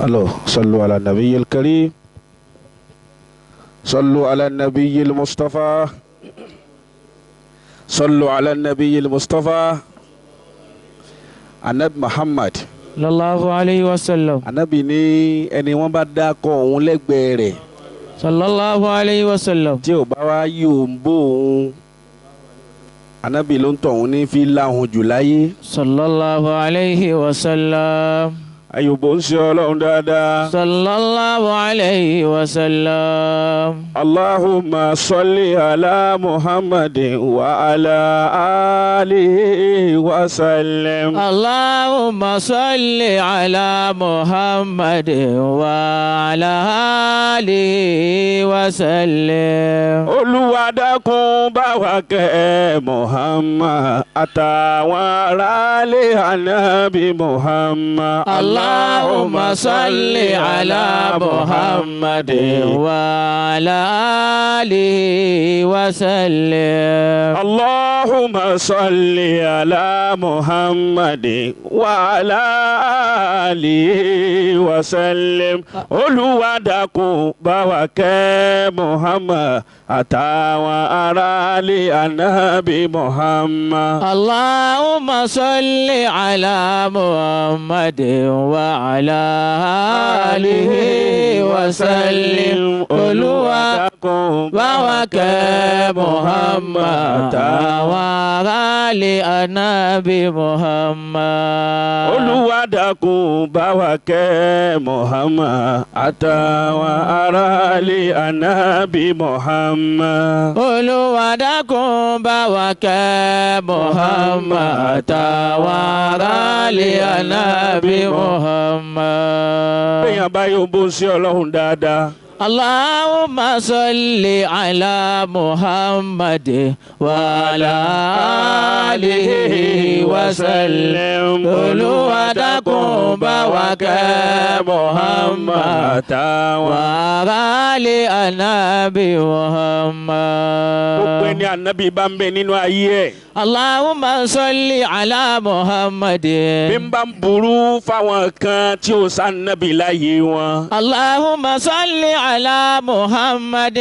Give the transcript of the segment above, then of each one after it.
الو صلوا على النبي الكريم صلوا على النبي المصطفى صلوا على النبي المصطفى النبي محمد صلى الله عليه وسلم. Ànábì ní ẹni wọ́n bá dákọ òun lẹ́gbẹ̀ẹ́ rẹ̀ صلى الله عليه وسلم. Tí ò bá wá yóò ń bó òun Ànábì ló ń tọ̀ òun ní fi láhùn jù láyé. صلى الله عليه وسلم. Ayọ̀bọ̀ ń ṣe ọlọ́run dáadáa. صلى الله عليه وسلم. Allahumma salli ala Muhammadin wa ala alihi wa sallim. اللهم صل على محمد وعلى آله وسلم. Olúwa dákun bá wa kẹ́ Muhammad àtàwọn aráalé Ànábì Muhammad. اللهم صل على محمد وعلى آله وسلم. اللهم صل على محمد وعلى آله وسلم. Olúwa dákun bá wa kẹ́ Muhammad àtàwọn aráalé Ànábì Muhammad. اللهم صل على محمد وعلى آله وسلم. Olúwa dákun bá wa kẹ́ Muhammad àtàwọn aráalé Ànábì Muhammad. Olúwa dákun bá wa kẹ́ Muhammad àtàwọn aráalé Ànábì Muhammad. Olúwa dákun bá wa kẹ́ Muhammad àtàwọn aráalé Ànábì Muhammad. Bẹ́yàn bá yóò bó ń ṣe ọlọ́run dáadáa. اللهم صل على محمد وعلى آله وسلم. Olúwa dákun bá wa kẹ́ Muhammad àtàwọn aráalé Ànábì Muhammad. Gbogbo ẹni Ànábì bá ń bẹ nínú ayé ẹ̀. اللهم صل على محمد. Bí n bá ń burú fáwọn kan tí ó sànàbì láyé wọn. اللهم صل على محمد.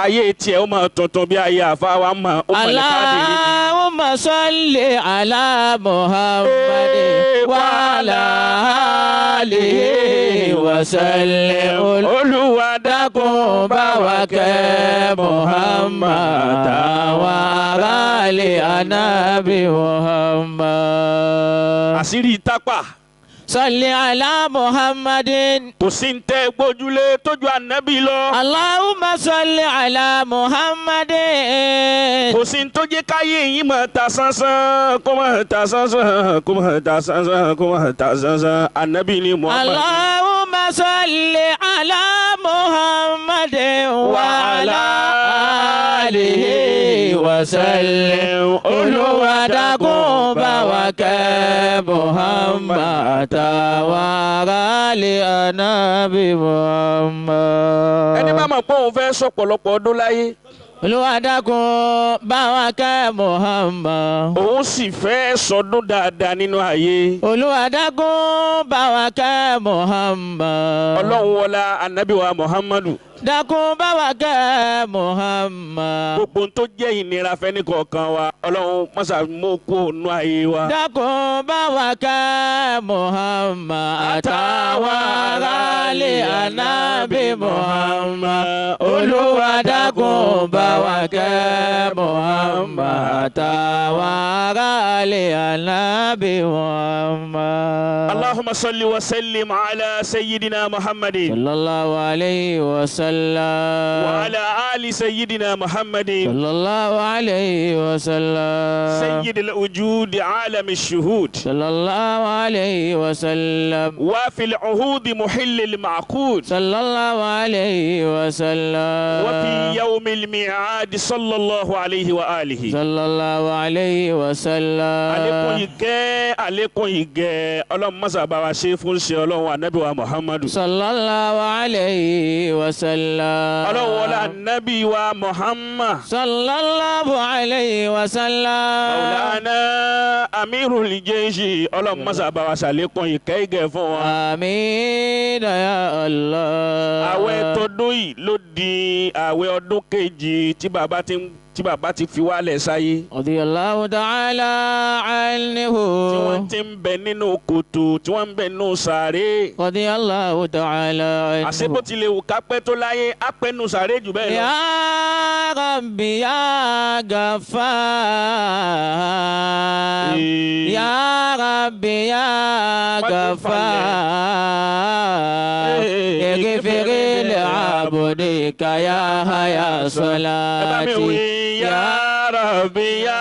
Ayé tiẹ̀ ó máa tuntun bí ayé àfáwá máa ó mọ̀lẹ́ káàdì rí ni. اللهم صل على محمد وعلى آله وسلم. Olúwa dákun bá wa kẹ́ Muhammad àtàwọn aráalé Ànábì Muhammad. Àṣírí tápà. صل على محمد. Kò sí ń tẹ́ gbójúlé tójú Ànábì lọ. اللهم صل على محمد. Kò sí ń tó jẹ́ káyé yín máa ta sánsán kó máa ta sánsán kó máa ta sánsán kó máa ta sánsán Ànábì ni Muhammad. اللهم صل على محمد وعلى آله وسلم. Olúwa dákun bá wa kẹ́ Muhammad àtàwọn aráalé Ànábì Muhammad. Ẹni bá mọ̀ pé òun fẹ́ sọ̀pọ̀lọpọ̀ ọdún láyé. Olúwa dákun bá wa kẹ́ Muhammad. Òun sì fẹ́ sọdún dáadáa nínú ayé. Olúwa dákun bá wa kẹ́ Muhammad. Ọlọ́run wọlá Ànábì wa Muhammadu. Dákun bá wa kẹ́ Muhammad. Gbogbo tó jẹ́ ìnira fẹ́ni kọ̀ọ̀kan wa Ọlọ́run mọ́sá mú kó nú ayé wa. Dákun bá wa kẹ́ Muhammad àtàwọn aráalé Ànábì Muhammad. Olúwa dákun bá wa kẹ́ Muhammad àtàwọn aráalé Ànábì Muhammad. Allahumma salli wa sallim ala sayyidina Muhammadin. Sallallahu alayhi wa sallam. Wa ala ali sayyidina Muhammadin. Sallallahu alayhi wa sallam. Sayyidil wujud alam ash-shuhud. Sallallahu alayhi wa sallam. Wa fil uhud muhillil ma'qud. Sallallahu alayhi wa sallam. Wa fi yawmil mi'ad sallallahu alayhi wa alihi. Sallallahu alayhi wa sallam. Àlékún ìkẹ́ àlékún ìgẹ̀ Ọlọ́run mọ́sà bá wa ṣe fún ṣe Ọlọ́run Ànábì wa Muhammadu. Sallallahu alayhi wa sallam. Allah. Ọlọ́run wọlé anabi wa Muhammad. Sallallahu alayhi wa sallam. Maulana Amirul Jayshi ọlọ́run mọ́sá bá wa ṣàlékún ìkẹ́ ìgẹ̀ fún wa. Àmín ya Allah. Àwẹ̀ tọdún yìí ló di àwẹ̀ ọdún kejì tí bàbá ti fi wálẹ̀ sáyé. Radiyallahu ta'ala anhu. Tí wọ́n ti ń bẹ nínú kòtò tí wọ́n ń bẹ nínú sàárè. Radiyallahu ta'ala anhu. Àṣé bó tilẹ̀ wù ká pẹ́ tó láyé á pẹ́ nínú sàárè jù bẹ́ẹ̀ lọ. Ya Rabbi ya Ghaffar. Ya Rabbi ya Ghaffar. Ighfir li abdika ya hayya salati. Ya Rabbi ya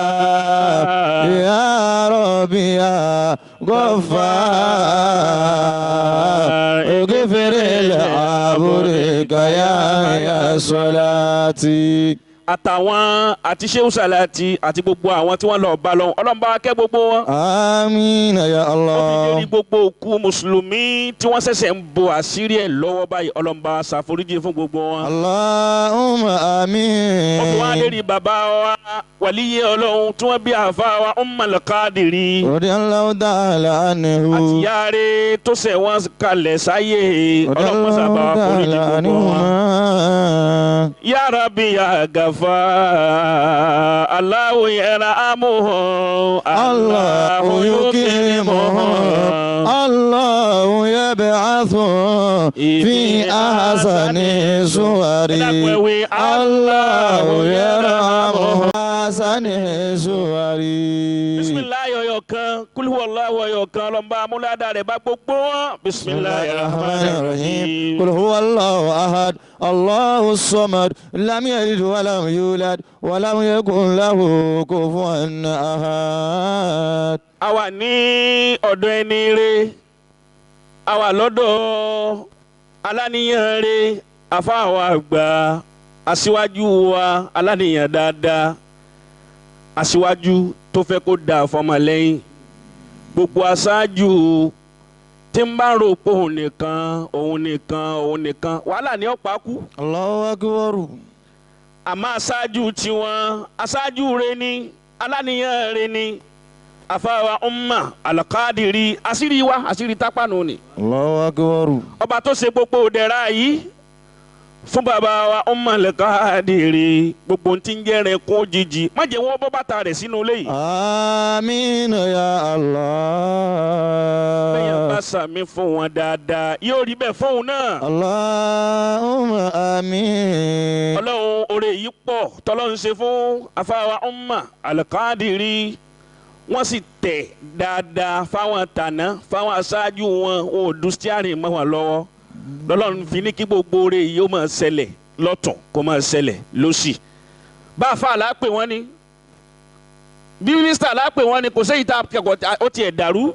Ghaffar. Ya Rabbi ya Ghaffar. Ighfir li abdika ya hayya salati. Àtàwọn àti Shehu Salati àti gbogbo àwọn tí wọ́n lọ bá lọ́hùn Ọlọ́run bá wa kẹ́ gbogbo wọn. Àmín ya Allah. Ó fi dérí gbogbo òkú mùsùlùmí tí wọ́n ṣẹ̀ṣẹ̀ ń bo àṣírí ẹ̀ lọ́wọ́ báyìí Ọlọ́run bá wa ṣàforíjì fún gbogbo wọn. Allahumma àmín. Ó fi wá dérí bàbá wa wàlíyé Ọlọ́run tí wọ́n bí àfa wa Ummul Qadiri. Radiyallahu ta'ala anhu. Àtìyáre tó ṣẹ̀ wọ́n kalẹ̀ sáyé Ọlọ́run mọ́sá bá wa foríjì gbogbo wọn. Ya Rabbi ya Ghaffar, Allahu yarhamuhum, Allahu yukrimuhum, Allahu yab'athuhum fi ahsani suwari, Allahu yarhamuhum ahsani suwari. Bismillahi ọyọ kan, kul huwallahu ọyọ kan, ọlọ́mọba amúládà rẹ̀ bá gbogbo wọn. Bismillahir rahmanir rahim. Kul huwallahu ahad, Allahu samad, lam yalid walam yulad walam yakun lahu kufuwan ahad. A wà ní ọ̀dọ̀ ẹni re, a wà lọ́dọ̀ aláníyàn re, àfáà àgbà aṣíwájú wa aláníyàn dáadáa, aṣíwájú tó fẹ́ kó dáa fọmọlẹ́yìn, gbogbo aṣáájú tí ń bá rò pé òun nìkan òun nìkan òun nìkan wàhálà ní ọ̀pá kú. Allahu akbar. Àmọ́ aṣáájú tiwọn aṣáájú rẹ ni aláníyàn rẹ ni àfàwà umma alqadiri àṣírí wa àṣírí tápánu ni. Allahu akbar. Ọba tó ṣe gbogbo òdẹ̀ra yìí fún bàbá wa umma alqadiri gbogbo tí ń jẹ́rìn kún jìjì má jẹ́ wọ́n bọ́ bàtà rẹ̀ sínú ilé yìí. Àmín ya Allah. Bẹ́ẹ̀ bá sàmì fún wọn dáadáa yóò rí bẹ́ẹ̀ fóun náà. Allahumma àmín. Ọlọ́run oore yìí pọ̀ tọ́lọ́run ṣe fún afáwa umma alqadiri wọ́n sì tẹ̀ dáadáa fáwọn tàná fáwọn aṣáájú wọn ò dùn stiarin mọ́ wọn lọ́wọ́ lọ́lọ́run fi ní kí gbogbo oore yìí ó máa ṣẹlẹ̀ lọ́tún kó máa ṣẹlẹ̀ lósì. Bá a fa àlápè wọn ni bí mínísítà àlápè wọn ni kò séyìí tá a kẹ́kọ̀ọ́ ó tiẹ̀ dàrú.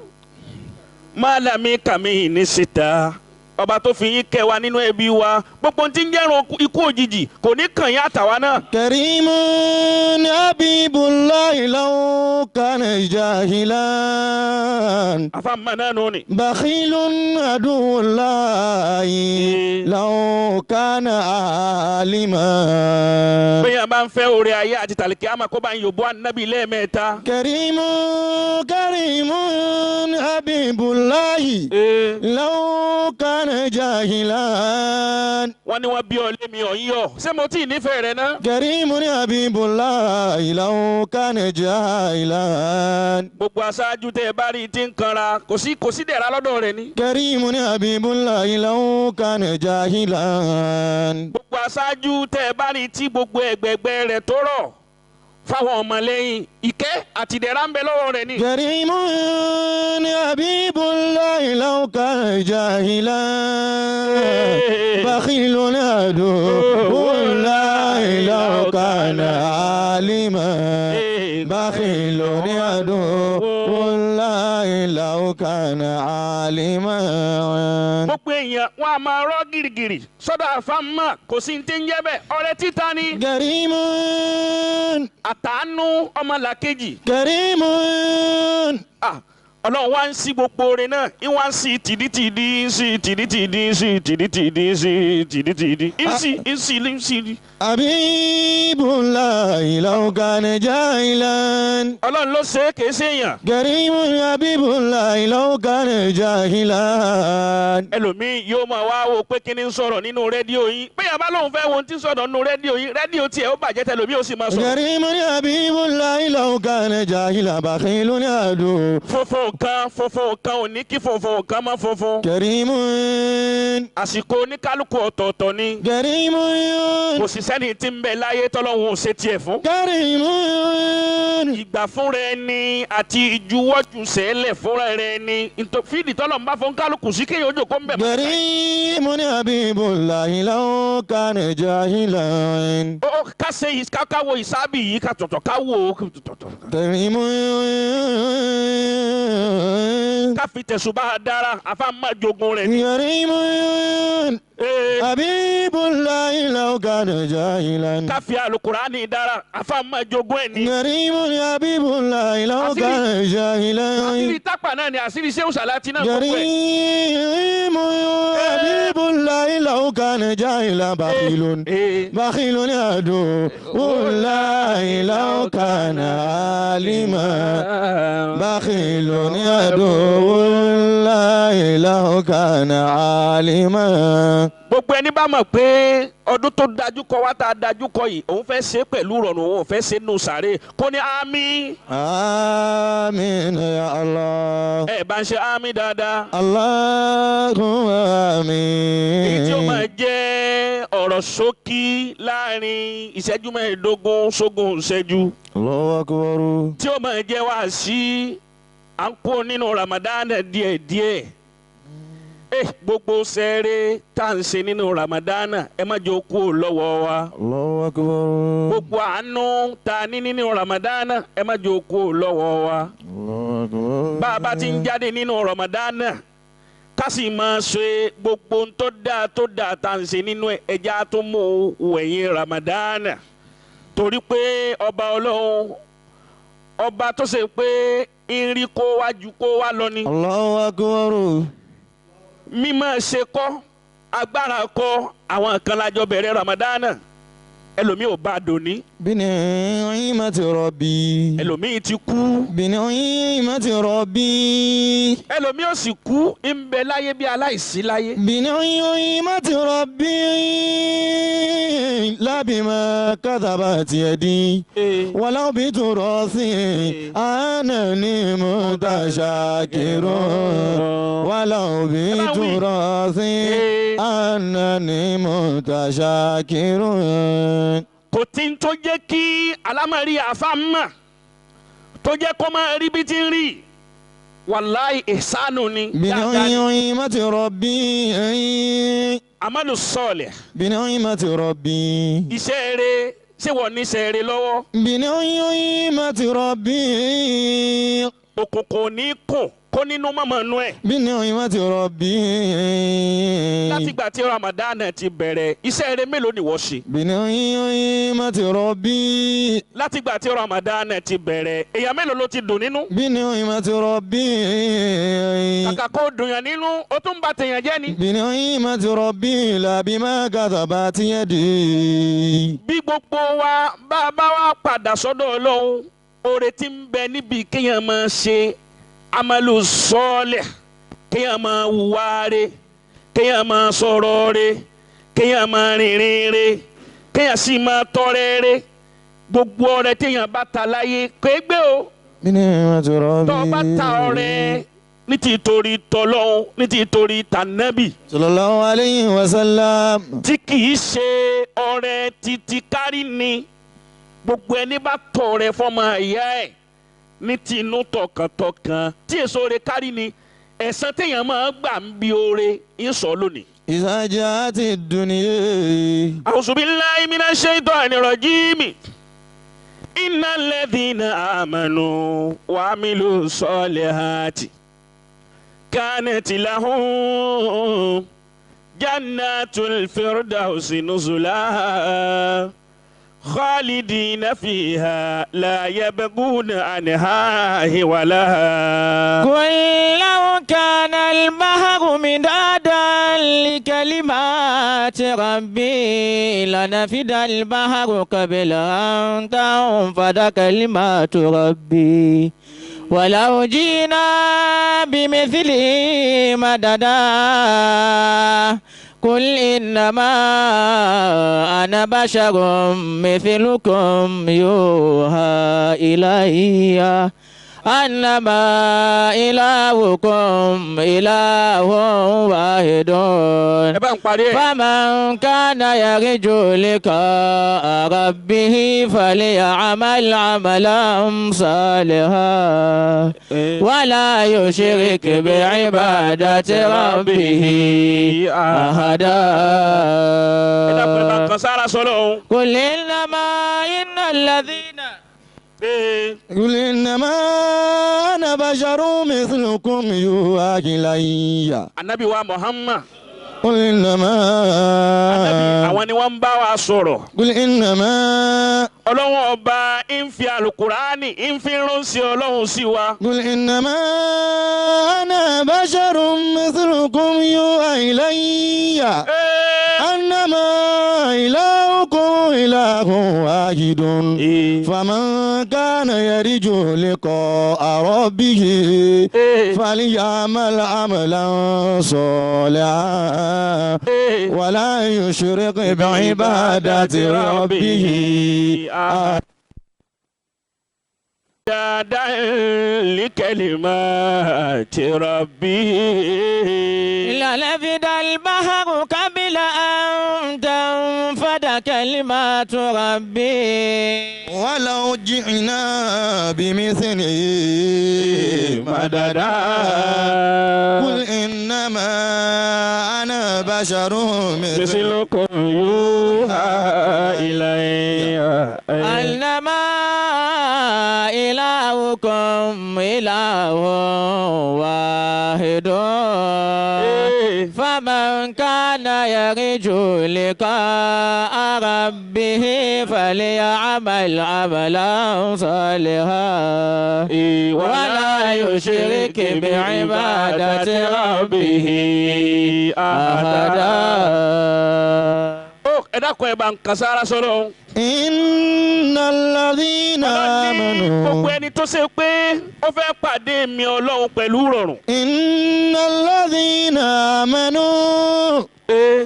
Málàmí kàmí ní síta ọba tó fi yín kẹ́ wa nínú ẹbí wa gbogbo tí ń jẹ́rùn ikú òjijì kò ní kàn yín àtàwa náà. Karimun Habibullahi law kana jahilan. Àfàmà náà nù ni. Bakhilun aduwullahi law kana aliman. Bẹ́ẹ̀ bá ń fẹ́ oore ayé àti tàlíkì àmà kó bá ń yòbó ànábì lẹ́ẹ̀mẹ́ta. Karimun Karimun Habibullahi law kana jahilan. Wọ́n ní wọ́n bí ọ lémi ọ̀ ń yọ̀ ṣé mo tí ì nífẹ̀ẹ́ rẹ náà. Karimun Habibullahi law kana jahilan. Gbogbo aṣáájú tẹ́ ẹ bá rí ti ń kanra kò sí dẹ̀ra lọ́dọ̀ rẹ̀ ni. Karimun Habibullahi law kana jahilan. Gbogbo aṣáájú tẹ́ ẹ bá rí tí gbogbo ẹgbẹ̀gbẹ́ rẹ̀ tó rọ̀ fáwọn ọmọlẹ́yìn ìkẹ́ àti ìdẹ̀ra ń bẹ lọ́wọ́ rẹ̀ ni. Karimun Habibullahi law kana jahilan. Bakhilun aduwwullahi law kana aliman. Bakhilun aduwwullahi law kana aliman. Gbogbo èèyàn wọn a máa rọ́ gìrìgìrì sọ́dọ̀ àfàmà kò sí ní ti ń jẹ́ bẹ́ẹ̀ ọ̀rẹ́ títa ni. Karimun àtàánú ọmọlàkejì. Karimun. Ọlọ́run wá ń sí gbogbo oore náà ń wá ń sí tìdítìdí ń sí tìdítìdí ń sí tìdítìdí ń sí tìdítìdí ń sí ń sí ń sí. Habibullahi law kana jahilan. Ọlọ́run ló ṣe é kìí ṣe èèyàn. Karimun Habibullahi law kana jahilan. Ẹlòmíín yóò máa wá wo pé kí ni ń sọ̀rọ̀ nínú rédíò yín bí yàrá lóun fẹ́ wo ohun tí ń sọ̀rọ̀ nínú rédíò yín rédíò tiẹ̀ ó bàjẹ́ tẹlòmíín ó sì máa sọ̀rọ̀. Karimun Habibullahi law kana jahilan bakhilun adu. Funfun kan funfun kan ò ní kí funfun kan má funfun. Karimun. Àsìkò oníkálukú ọ̀tọ̀ọ̀tọ̀ ni. Karimun. Kò sì sẹ́ni tí ń bẹ láyé tọ́lọ́hun ò ṣe tiẹ̀ fún. Karimun. Ìgbà fúnra ẹni àti ìjuwọ́jú sẹ́lẹ̀ fúnra ẹni fídì tọ́lọ̀ ń bá fún kálukú sí kéèyàn ojú kó ń bẹ̀ mọ́. Karimun Habibullahi law kana jahilan. Ó ká ṣe ká wo ìsábì yìí ká tọ̀tọ̀ ká wo tọ̀tọ̀. Karimun. Ká fi tẹ̀sùbá dára àfa má jogun rẹ̀ ni. Karimun. Habibullahi law kana jahilan. Ká fi alukurani dára àfa má jogun ẹ̀ ni. Karimun Habibullahi law kana jahilan. Àṣírí tápà náà ni àṣírí Ṣéhù Sàlátì náà gbogbo ẹ̀. Karimun Habibullahi law kana jahilan bakhilun. Bakhilun aduwwullahi law kana aliman. Bakhilun aduwwullahi law kana aliman. Gbogbo ẹni bá mọ̀ pé ọdún tó dájú kọ wá tá a dájú kọ yìí òun fẹ́ ṣe pẹ̀lú ìrọ̀rùn òun ò fẹ́ ṣe nù sàré kó ní àmín. Àmín ya Allah. Ẹ bá ń ṣe àmín dáadáa. Allahumma àmín. Èyí tí ó máa jẹ́ ọ̀rọ̀ ṣókí láàrin ìṣẹ́jú 25 sógún ìṣẹ́jú. Allahu akbar. Tí ó máa jẹ́ wá sí à ń kó nínú Ramadan díẹ̀díẹ̀. Gbogbo sẹ́ẹ̀rẹ́ tá à ń ṣe nínú Ramadan ẹ má jẹ́ kó lọ́wọ́ wa. Allahu akbar. Gbogbo àánú tá a ní nínú Ramadan ẹ má jẹ́ kó lọ́wọ́ wa. Allahu akbar. Bá a bá ti ń jáde nínú Ramadan ká sì máa ṣe gbogbo tó dáa tó dáa tá à ń ṣe nínú ẹja tó mú wẹ̀yìn Ramadan. Torí pé ọba Ọlọ́run ọba tó ṣe pé ń rí kó wá ju kó wá lọ ni. Allahu akbar. Mímọ̀ ṣe kọ́ agbára kọ́ àwọn kan lájọ bẹ̀rẹ̀ Ramadan ẹlòmíì ò bá a dòní. Bini'imati rabbi. Ẹlòmíì ti kú. Bini'imati rabbi. Ẹlòmíì ò sì kú ń bẹ láyé bí aláìsí láyé. Bini'imati rabbi. La bima kadhabat yadi. Walau biturasi anani mutashakirun. Walau biturasi anani mutashakirun. Kò tí ń tó jẹ́ kí alámọ̀rí àfa mọ̀ tó jẹ́ kó máa rí bí ti ń rí wàláì ìsánú ni. Bini'imati rabbi. Amalu sọ̀lẹ̀. Bini'imati rabbi. Iṣẹ́ eré ṣé wọ́n ní iṣẹ́ eré lọ́wọ́. Bini'imati rabbi. Òkùnkùn ní kùn kó nínú mọ́mọ́ nú ẹ̀. Bini'imati rabbi. Látìgbà tí Ramadan ti bẹ̀rẹ̀ iṣẹ́ eré mélòó ni wọ́n ṣe. Bini'imati rabbi. Látìgbà tí Ramadan ti bẹ̀rẹ̀ èèyàn mélòó ló ti dùn nínú. Bini'imati rabbi. Kàkà kó dùn yàn nínú ó tún bà tèèyàn jẹ́ ni. Bini'imati rabbi la bima kadhabat yadi. Bí gbogbo wa bá a bá wa padà sọ́dọ̀ Ọlọ́run oore tí ń bẹ níbi kéèyàn máa ṣe amalu sọ́ọ̀lẹ̀ kéèyàn máa wùwá re kéèyàn máa sọ̀rọ̀ re kéèyàn máa rìnrìn re kéèyàn sì máa tọrẹ re gbogbo ọrẹ téèyàn bá ta láyé kégbé o tó o bá ta ọrẹ ní ti torí tọlọ́hun ní ti torí tànẹ́bì sallallahu alayhi wa sallam tí kì í ṣe ọrẹ títí kárí ni gbogbo ẹni bá tọrẹ fọmọ ìyá ẹ ní tinú tọkàntọkàn tí èso oore kárí ni ẹ̀san téèyàn máa gbà ń bi oore ń sọ lónìí. Iza ja'ati dunya. A'udhu billahi minash shaitani rajim. Innal ladhina amanu wa amilu solihati kanat lahum jannatul firdausi nuzula. خالدين فيها لا يبغون عنها ولا. قل لو كان البحر مدادا لكلمات ربي لنفد البحر قبل أن تنفد كلمات ربي ولو جئنا بمثله مددا قل إنما أنا بشر مثلكم يوحى إلي أنما إلهكم إله واحد فمن كان يرجو لقاء ربه فليعمل عملا صالحا ولا يشرك بعبادة ربه أحدا. قل إنما إن الذين قل إنما أنا بشر مثلكم يوحى إلي. Ànábì wa Muhammad. قل إنما Ànábì àwọn ni wọ́n ń bá wa sọ̀rọ̀. قل إنما Ọlọ́run ọba ń fi alukurani ń fi ránṣẹ́ Ọlọ́run sí wa. قل إنما أنا بشر مثلكم يوحى إلي أنما إلهكم إله واحد فمن كان يرجو لقاء ربه فليعمل عملا صالحا ولا يشرك بعبادة ربه لكلمات ربه. لنفد البحر قبل أن تنفد كلمات ربي ولو جئنا بمثله مددا. قل إنما أنا بشر مثلكم يوحى إلي أنما إلهكم إله واحد فمن كان يرجو لقاء ربه فليعمل عملا صالحا ولا يشرك بعبادة ربه أحدا. Ẹ dákun ẹ bá ń kan sára sọ́lọ́run. Innal ladhina amanu. Gbogbo ẹni tó ṣe pé ó fẹ́ pàdé mi Ọlọ́run pẹ̀lú rọrùn. Innal ladhina amanu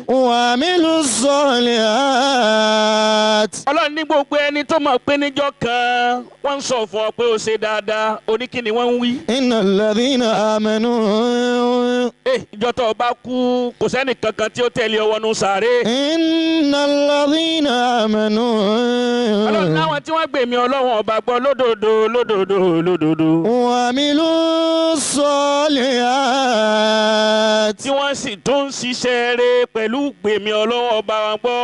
wa amilu solihat. Ọlọ́run ní gbogbo ẹni tó mọ̀ pé níjọ́ kan wọ́n ń sọ fún ọ pé ó ṣe dáadáa oníkíni wọ́n ń wí. Innal ladhina amanu. Ìjọ tó o bá kú kò sẹ́ni kankan tí ó tẹ̀lé ọ wọnú sàárè. Innal ladhina amanu. Ọlọ́run láwọn tí wọ́n gbèmí Ọlọ́run ọba gbọ́ lódodo lódodo lódodo. Wa amilu solihat. Tí wọ́n sì tún ń ṣiṣẹ́ rere pẹ̀lú gbèmí Ọlọ́run ọba wọn gbọ́.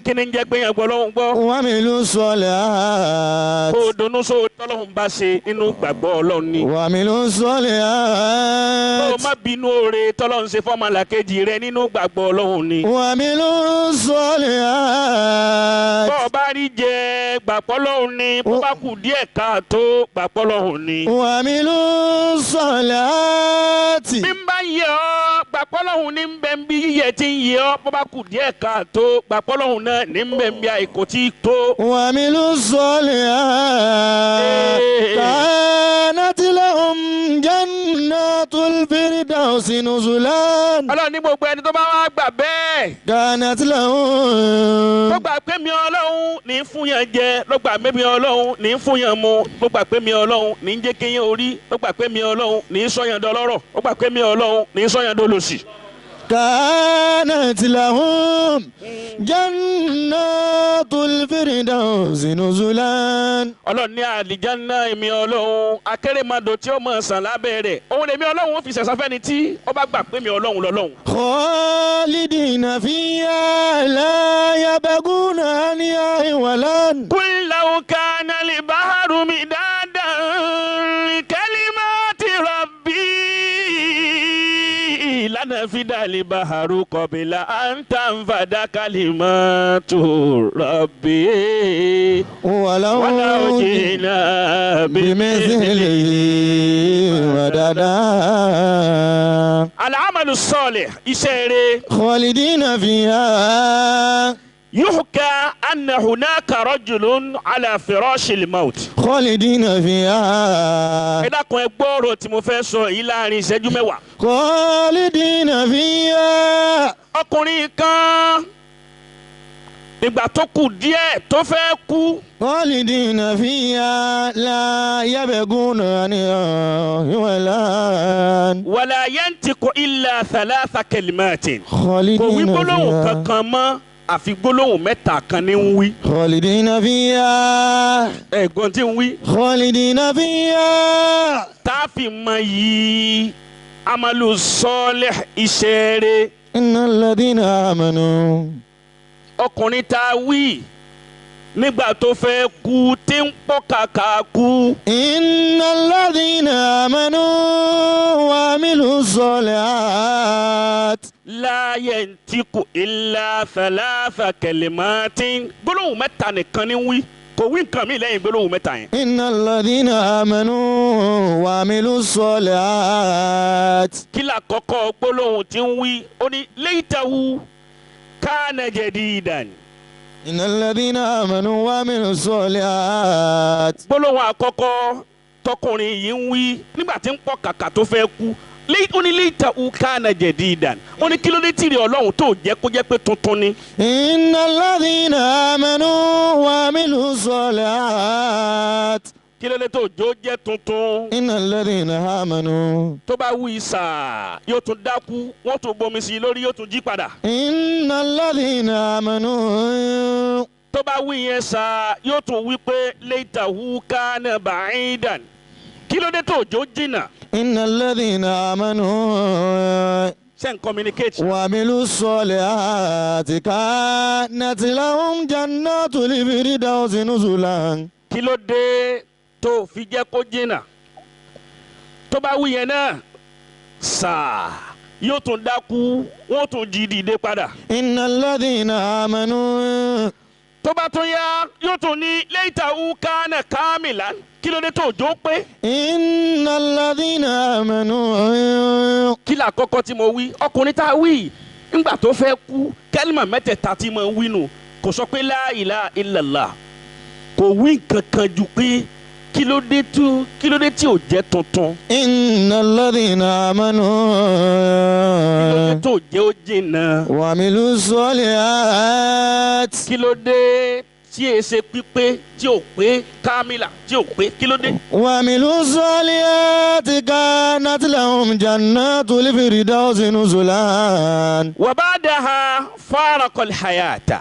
Kí ni ń jẹ́ gbẹ̀yàn gbọ́ Ọlọ́run gbọ́? Wa amilu solihat. Kó o dunnú sóò tọ́lọ́run bá ṣe nínú gbàgbọ́ Ọlọ́run ni. Wa amilu solihat. Kó o má bínú oore tọ́lọ́run ṣe fọ́mọlàkejì rẹ nínú gbàgbọ́ Ọlọ́run ni. Wa amilu solihat. Bọ́ ọ bá rí jẹ gbàgbọ́ Ọlọ́run ni, bó bá kù díẹ̀ káàtó gbàgbọ́ Ọlọ́run ni. Wa amilu solihat. Bí n bá yẹ ọ́ gbàgbọ́ Ọlọ́run ní bẹ́ẹ̀ bí yíyẹ tí ń yẹ ọ́, bó bá kù díẹ̀ káàtó gbàgbọ́ Ọlọ́run náà ní bẹ́ẹ̀ bí àìkò tí tó. Wa amilu solihat. Kanat lahum jannatul firdausi nuzulan. Ọlọ́run ní gbogbo ẹni tó bá wá gbà bẹ́ẹ̀. Kanat lahum. Tó gbà pé mi Ọlọ́run ní fún yàn jẹ, ló gbà pé mi Ọlọ́run ní fún yàn mu, ló gbà pé mi Ọlọ́run ní jẹ́ kéyàn orí, ló gbà pé mi Ọlọ́run ní sọ̀yàn dọlọ́rọ̀, ló gbà pé mi Ọlọ́run ní sọ̀yàn dolòṣì. Kanat lahum jannatul firdausi nuzulan. Ọlọ́run ní àlìjáná èmi Ọlọ́run akérèmọdò tí ó mọ̀ sàn lábẹ́ rẹ̀ òun lèmi Ọlọ́run ó fi ṣẹ̀san fẹ́ni tí ó bá gbà pé mi Ọlọ́run lọ́lọ́run. Khalidina fiha la yabghuna anha hiwalan. Qul law kana al-bahru midadan li kalimati rabbi lana. nafida al-baharu qabla an tanfada kalimatu rabbi ولو walau jina بمثله مددا Al-amalu salih iṣẹ́ rere. خالدين فيها يحكى أن هناك رجل على فراش الموت. خالدين فيها Ẹ dákun ẹ gbọ́ ọ̀rọ̀ tí mo fẹ́ sọ yìí láàrin ìṣẹ́jú mẹ́wàá. خالدين فيها Ọkùnrin kan ìgbà tó kù díẹ̀ tó fẹ́ kú خالدين فيها لا يبغون عنها ولا wala yantiqu illa thalatha kalimatin. Kò wí خالدين gbólóhùn فيها kankan mọ́ àfi gbólóhùn mẹ́ta kan ní ń wí. خالدين فيها Ẹ̀gbọ́n tí ń wí. خالدين فيها Tá a fi mọ yìí amalu salih iṣẹ́ rere. إن الذين آمنوا Ọkùnrin tá a wí nígbà tó fẹ́ kú tí ń pọ̀ kàkà kú. إن الذين آمنوا وعملوا الصالحات La yantiqu illa thalatha kalimatin. Gbólóhùn mẹ́ta nìkan ní wí kò wí nǹkan mi lẹ́yìn gbólóhùn mẹ́ta yẹn. إن الذين آمنوا وعملوا الصالحات Kí làkọ́kọ́ gbólóhùn tí ń wí ó ní laytahu kana jadidan. إن الذين آمنوا وعملوا الصالحات Gbólóhùn àkọ́kọ́ tọkùnrin yìí ń wí nígbà tí ń pọ̀ kàkà tó fẹ́ kú ó ní laytahu kana jadidan. Ó ní kí ló dé tìrì Ọlọ́run tó jẹ́ kó jẹ́ pé tuntun ni. إن الذين آمنوا وعملوا الصالحات Kí ló dé tó jó jẹ́ tuntun. إن الذين آمنوا Tó bá wí sàá yóò tún dákú wọ́n tún bomi sí i lórí yóò tún jí padà. إن الذين آمنوا Tó bá wí yẹn sàá yóò tún wí pé laytahu kana ba'idan. Kí ló dé tó jó jìnnà. إن الذين آمنوا Ṣé n communicate. وعملوا الصالحات كانت لهم جنات الفردوس نزلا Kí ló dé tó fi jẹ́ kó jìnnà. Tó bá wí yẹn náà sàá yóò tún dákú wọ́n tún jí dìde padà. إن الذين آمنوا Tó bá tún yá yóò tún ní laytahu kana kamilan. Kí ló dé tó jó pé. إن الذين آمنوا Kí là kọ́kọ́ tí mo wí ọkùnrin tá a wí ńgbà tó fẹ́ kú kẹ́límà mẹ́tẹ̀ẹ̀ta tí mo wí nù kò sọ pé la ilaha illallah kò wí nǹkan kan ju pé kí ló dé tí ò jẹ́ tuntun إن الذين kí ló dé آمنوا tó jẹ́ ó jìnnà وعملوا الصالحات kí ló dé tí e ṣe pípé tí ò pé kámílà tí ò pé kí ló dé. وعملوا الصالحات كانت لهم جنات الفردوس نزلا wa ba'daha faraqal hayata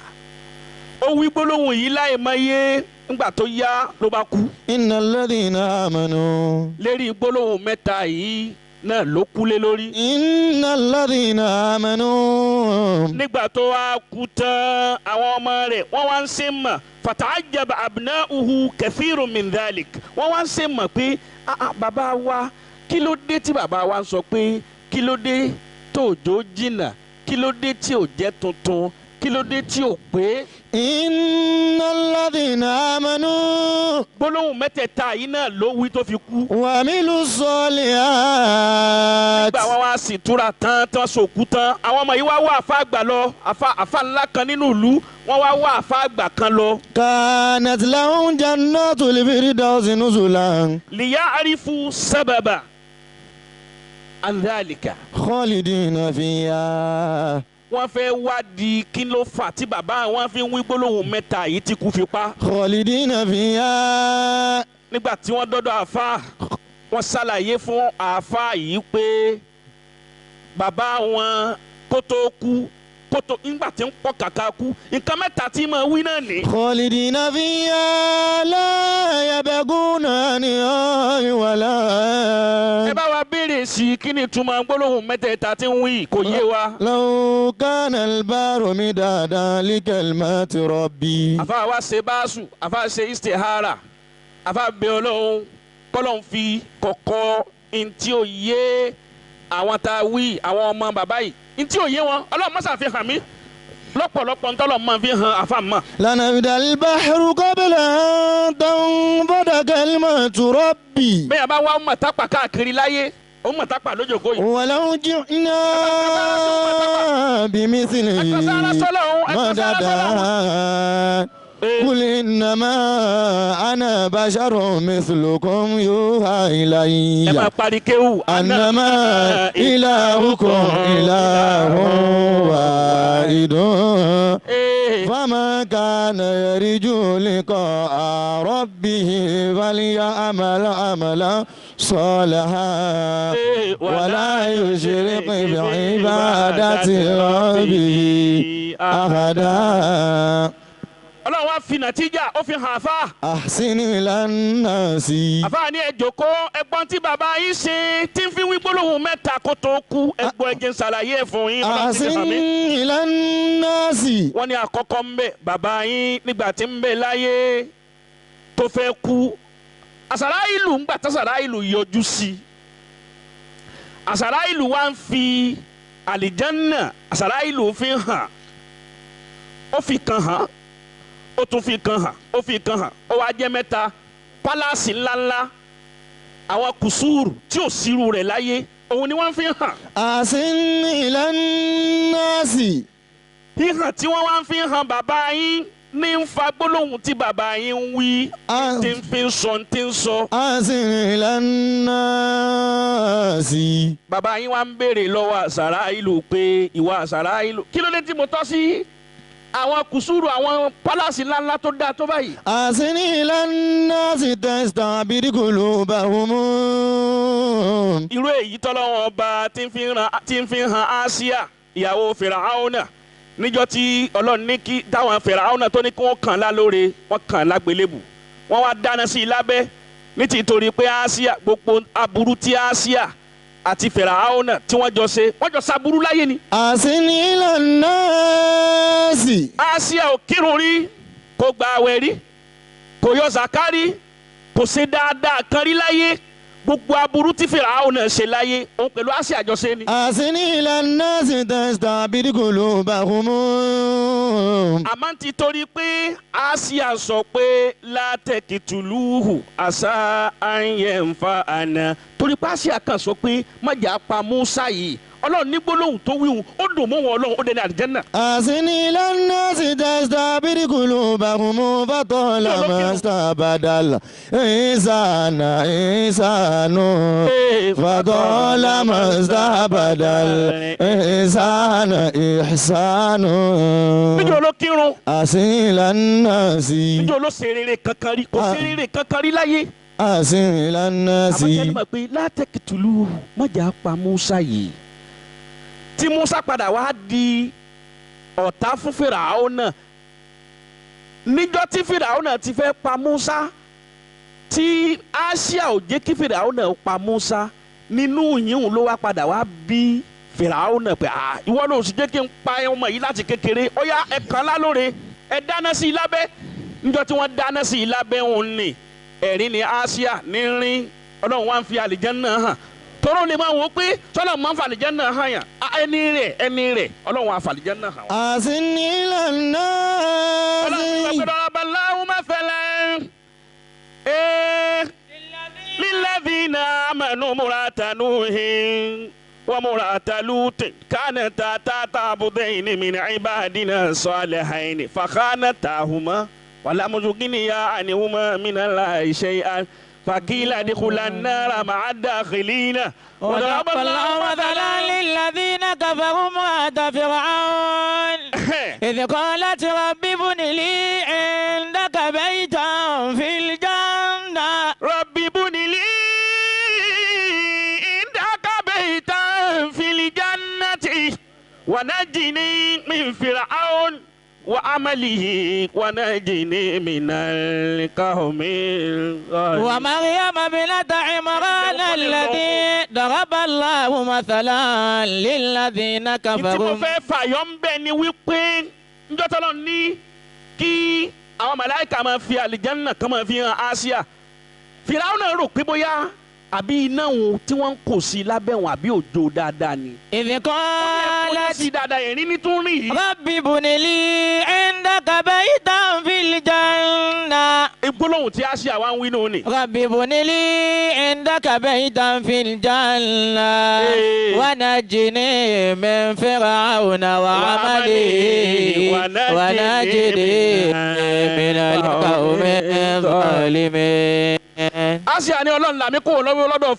ó wí gbólóhùn yìí láì mọye ńgbà tó yá ló bá kú. إن الذين آمنوا Lérí gbólóhùn mẹ́ta yìí náà ló kú lé lórí. إن الذين آمنوا Nígbà tó wá kú tán àwọn ọmọ rẹ̀ wọ́n wá ń ṣe mọ̀ fata'ajjaba abna'uhu kathirun min dhalik wọ́n wá ń ṣe mọ̀ pé "Ah, ah, bàbá wa kí ló dé tí bàbá wa ń sọ pé kí ló dé tó òjò jìnnà kí ló dé tí ò jẹ́ tuntun kí ló dé tí ò pé." إن الذين آمنوا Gbólóhùn mẹ́tẹ̀ẹ̀ta yìí náà ló wí tó fi kú. وعملوا الصالحات Nígbà wọn wá sì túra tán tán sòkú tán àwọn ọmọ yìí wá wá àfa àgbà lọ àfa ńlá kan nínú ìlú wọn wá wá àfa àgbà kan lọ. كانت لهم جنات الفردوس نزلا liya'rifu sábàbà an dhalika. خالدين فيها Wọ́n fẹ́ wádìí kí ló fà tí bàbá wọn fi ń wí gbólóhùn mẹ́ta yìí tí kú fi pa. خالدين فيها Nígbà tí wọ́n dọ́dọ̀ àfa wọ́n ṣàlàyé fún àfa yìí pé bàbá wọn kó tó kú kó tó nígbà tí ń pọ̀ kàkà kú nǹkan mẹ́ta tí mo wí náà ní. خالدين فيها لا يبغون عنها ولا Ẹ bá wa béèrè sí i kí ni ìtumọ̀ gbólóhùn mẹ́tẹ̀ẹ̀ta tí ń wí kò yé wa. لو كان البار مدادا لكلمات ربي Àfa wa ṣe báṣù àfa ṣe istihara àfa bẹ Ọlọ́run kọ́lọ́n fi kọ̀kọ́ ntí ó yé Àwọn tá a wí àwọn ọmọ bàbá yìí ntí òye wọn Ọlọ́run mọ́sá fi hàn mí lọ́pọ̀lọpọ̀ ntọ́lọ́ máa fi hàn àfa mọ́. لنفد البحر قبل أن تنفد كلمة ربي Bẹ́ẹ̀ bá wá ọmọ tápà káàkiri láyé ọmọ tápà lójókòó yìí. ولو جئنا بمثله Ẹ̀kọ́ sára sọ́lọ́hún, ẹ̀kọ́ sára مددا sọ́lọ́hún. قل إنما أنا بشر مثلكم يوحى Ẹ máa إلي parí kéwù. أنما إلهكم إله واحد فمن كان يرجو لقاء ربه فليعمل عملا صالحا ولا يشرك بعبادة ربه أحدا. Ọlọ́run wá fi nàtíjà ó fi hàn àfa. أحسن إلى الناس. Àfa ni ẹ jókòó ẹ̀gbọ́n tí bàbá yín ṣe tí ń fi wí gbólóhùn mẹ́ta kó tó kú ẹ̀gbọ́n ẹ̀jẹ̀ ń ṣàlàyé ẹ̀ fún yín. Ọlọ́run ti fi hàn أحسن mí. إلى الناس. Wọ́n ní àkọ́kọ́ ń bẹ bàbá yín nígbà tí ń bẹ láyé tó fẹ́ kú. Àsàráìlù ń gbà tásàráìlù yọjú sí i. Àsàráìlù wá ń fi àlìjánà àsàráìlù fi hàn. Ó fi kan hàn, ó tún fi kan hàn, ó fi kan hàn, ó wá jẹ́ mẹ́ta. Pálásì ńláńlá àwọn kùsùrù tí ò sírú rẹ̀ láyé òun ni wọ́n fi hàn. أحسن إلى الناس. Híhàn tí wọ́n wá ń fi hàn bàbá yín ní ń fa gbólóhùn tí bàbá yín ń wí tí ń fi ń sọ tí ń sọ. أحسن إلى الناس. Bàbá yín wá ń béèrè lọ́wọ́ Àsàráìlù pé ìwà Àsàráìlù kí ló dé tí mo tọ́ sí àwọn kùsùrù àwọn pálásì ńláńlá tó dáa tó báyìí. أحسن إلى الناس تستعبد قلوبهم. Irú èyí tọ́lọ́wọ́n ọba tí ń fi hàn Àsíà ìyàwó Fìràhánà níjọ́ tí Ọlọ́run ní kí táwọn Fìràhánà tó ní kí wọ́n kàn lálóore wọ́n kàn lágbélébù wọ́n wá dáná sí i lábẹ́ ní ti torí pé Àsíà gbogbo aburú tí Àsíà àti Fìràhánà tí wọ́n jọ ṣe wọ́n jọ ṣaburú láyé ni. أحسن إلى الناس. Àsíà ò kírun rí, kò gba àwẹ̀ rí, kò yọ sàká rí, kò ṣe dáadáa kan rí láyé. Gbogbo aburú tí Fìràhánà ṣe láyé òun pẹ̀lú Àsíà jọ ṣe ni. أحسن إلى الناس تستعبد قلوبهم. Àmọ́ ti torí pé Àsíà sọ pé látẹ̀kìtùlùhù àṣà àyẹ̀nfà àná torí pé Àsíà kan sọ pé májà pa Musa yìí Ọlọ́run ní gbólóhùn tó wíhun ó dùn mọ́ wọn Ọlọ́run ó dẹni àlìjẹ́nà. أحسن إلى الناس تستعبد قلوبهم فطالما استعبد الإنسان إنسان فطالما استعبد الإنسان إحسان. Níjọ́ ló kírun, أحسن إلى الناس. níjọ́ ló ṣe rere kankan rí, kò ṣe rere kankan rí láyé. أحسن إلى الناس. Àmọ́ kẹ́ni mọ̀ pé látẹ̀kìtùlùhù májà pa Musa yìí tí Musa padà wá di ọ̀tá fún Fìràhónà níjọ́ tí Fìràhónà ti fẹ́ pa Musa tí Àsíà ò jẹ́ kí Fìràhónà pa Musa nínú yìnyín ló wá padà wá bí Fìràhónà pé à ìwọ ló sì jẹ́ kí n pa ọmọ yìí láti kékeré ó yá ẹ kàn lálóore ẹ dáná sí i lábẹ́. Níjọ́ tí wọ́n dáná sí i lábẹ́ òun ni ẹ̀rín ni Àsíà ní rín Ọlọ́run wá ń fi àlìjánnà hàn tọ́rọ lè máa wò ó pé sọ́lá máa ń fa àlìjánnà hàn yàn ẹni rẹ̀ Ọlọ́run á fa àlìjánnà hàn wọ́n. أحسن إلى الناس. Ọlọ́run sọ pé daraballahu mathalan lilladhina amanu imra'ata Nuhin wa imra'ata Lutin kanata tahta abdayni min ibadina salihayni fakhanatahuma walam yughniya anhuma minallahi shay'an faqila udkhula an-nara ma'a ad-dakhilina. وضرب الله مثلا للذين كفروا امرأة فرعون إذ قالت رب ابن لي عندك بيتا في الجنة. رب ابن لي عندك بيتا في الجنة ونجني من فرعون وعمله ونجني من القوم الظالمين. ومريم ابنة عمران الذي ضرب الله مثلا للذين Tí mo كفروا. fẹ́ fàyọ̀ ń bẹ̀ ni wípé njọ́ tọ́lọ́ ní kí àwọn màláíkà máa fi àlìjánná kan máa fi hàn Àsíà. Fìràwọ́n náà rò pé bóyá àbí iná òun tí wọ́n ń kò sí lábẹ́ òun àbí òjò dáadáa ni. إذ Ó sí قالت dáadáa ẹ̀rín ní tún rìn yìí. رب ابن لي عندك بيتا في الجنة Gbólóhùn tí a ṣe àwa ń wí nù ni. رب ابن لي عندك بيتا في الجنة إيه. ونجني من فرعون وعمله ونجني من القوم الظالمين Asia ni Ọlọ́run làmí kó lọ́wọ́ lọ́dọ̀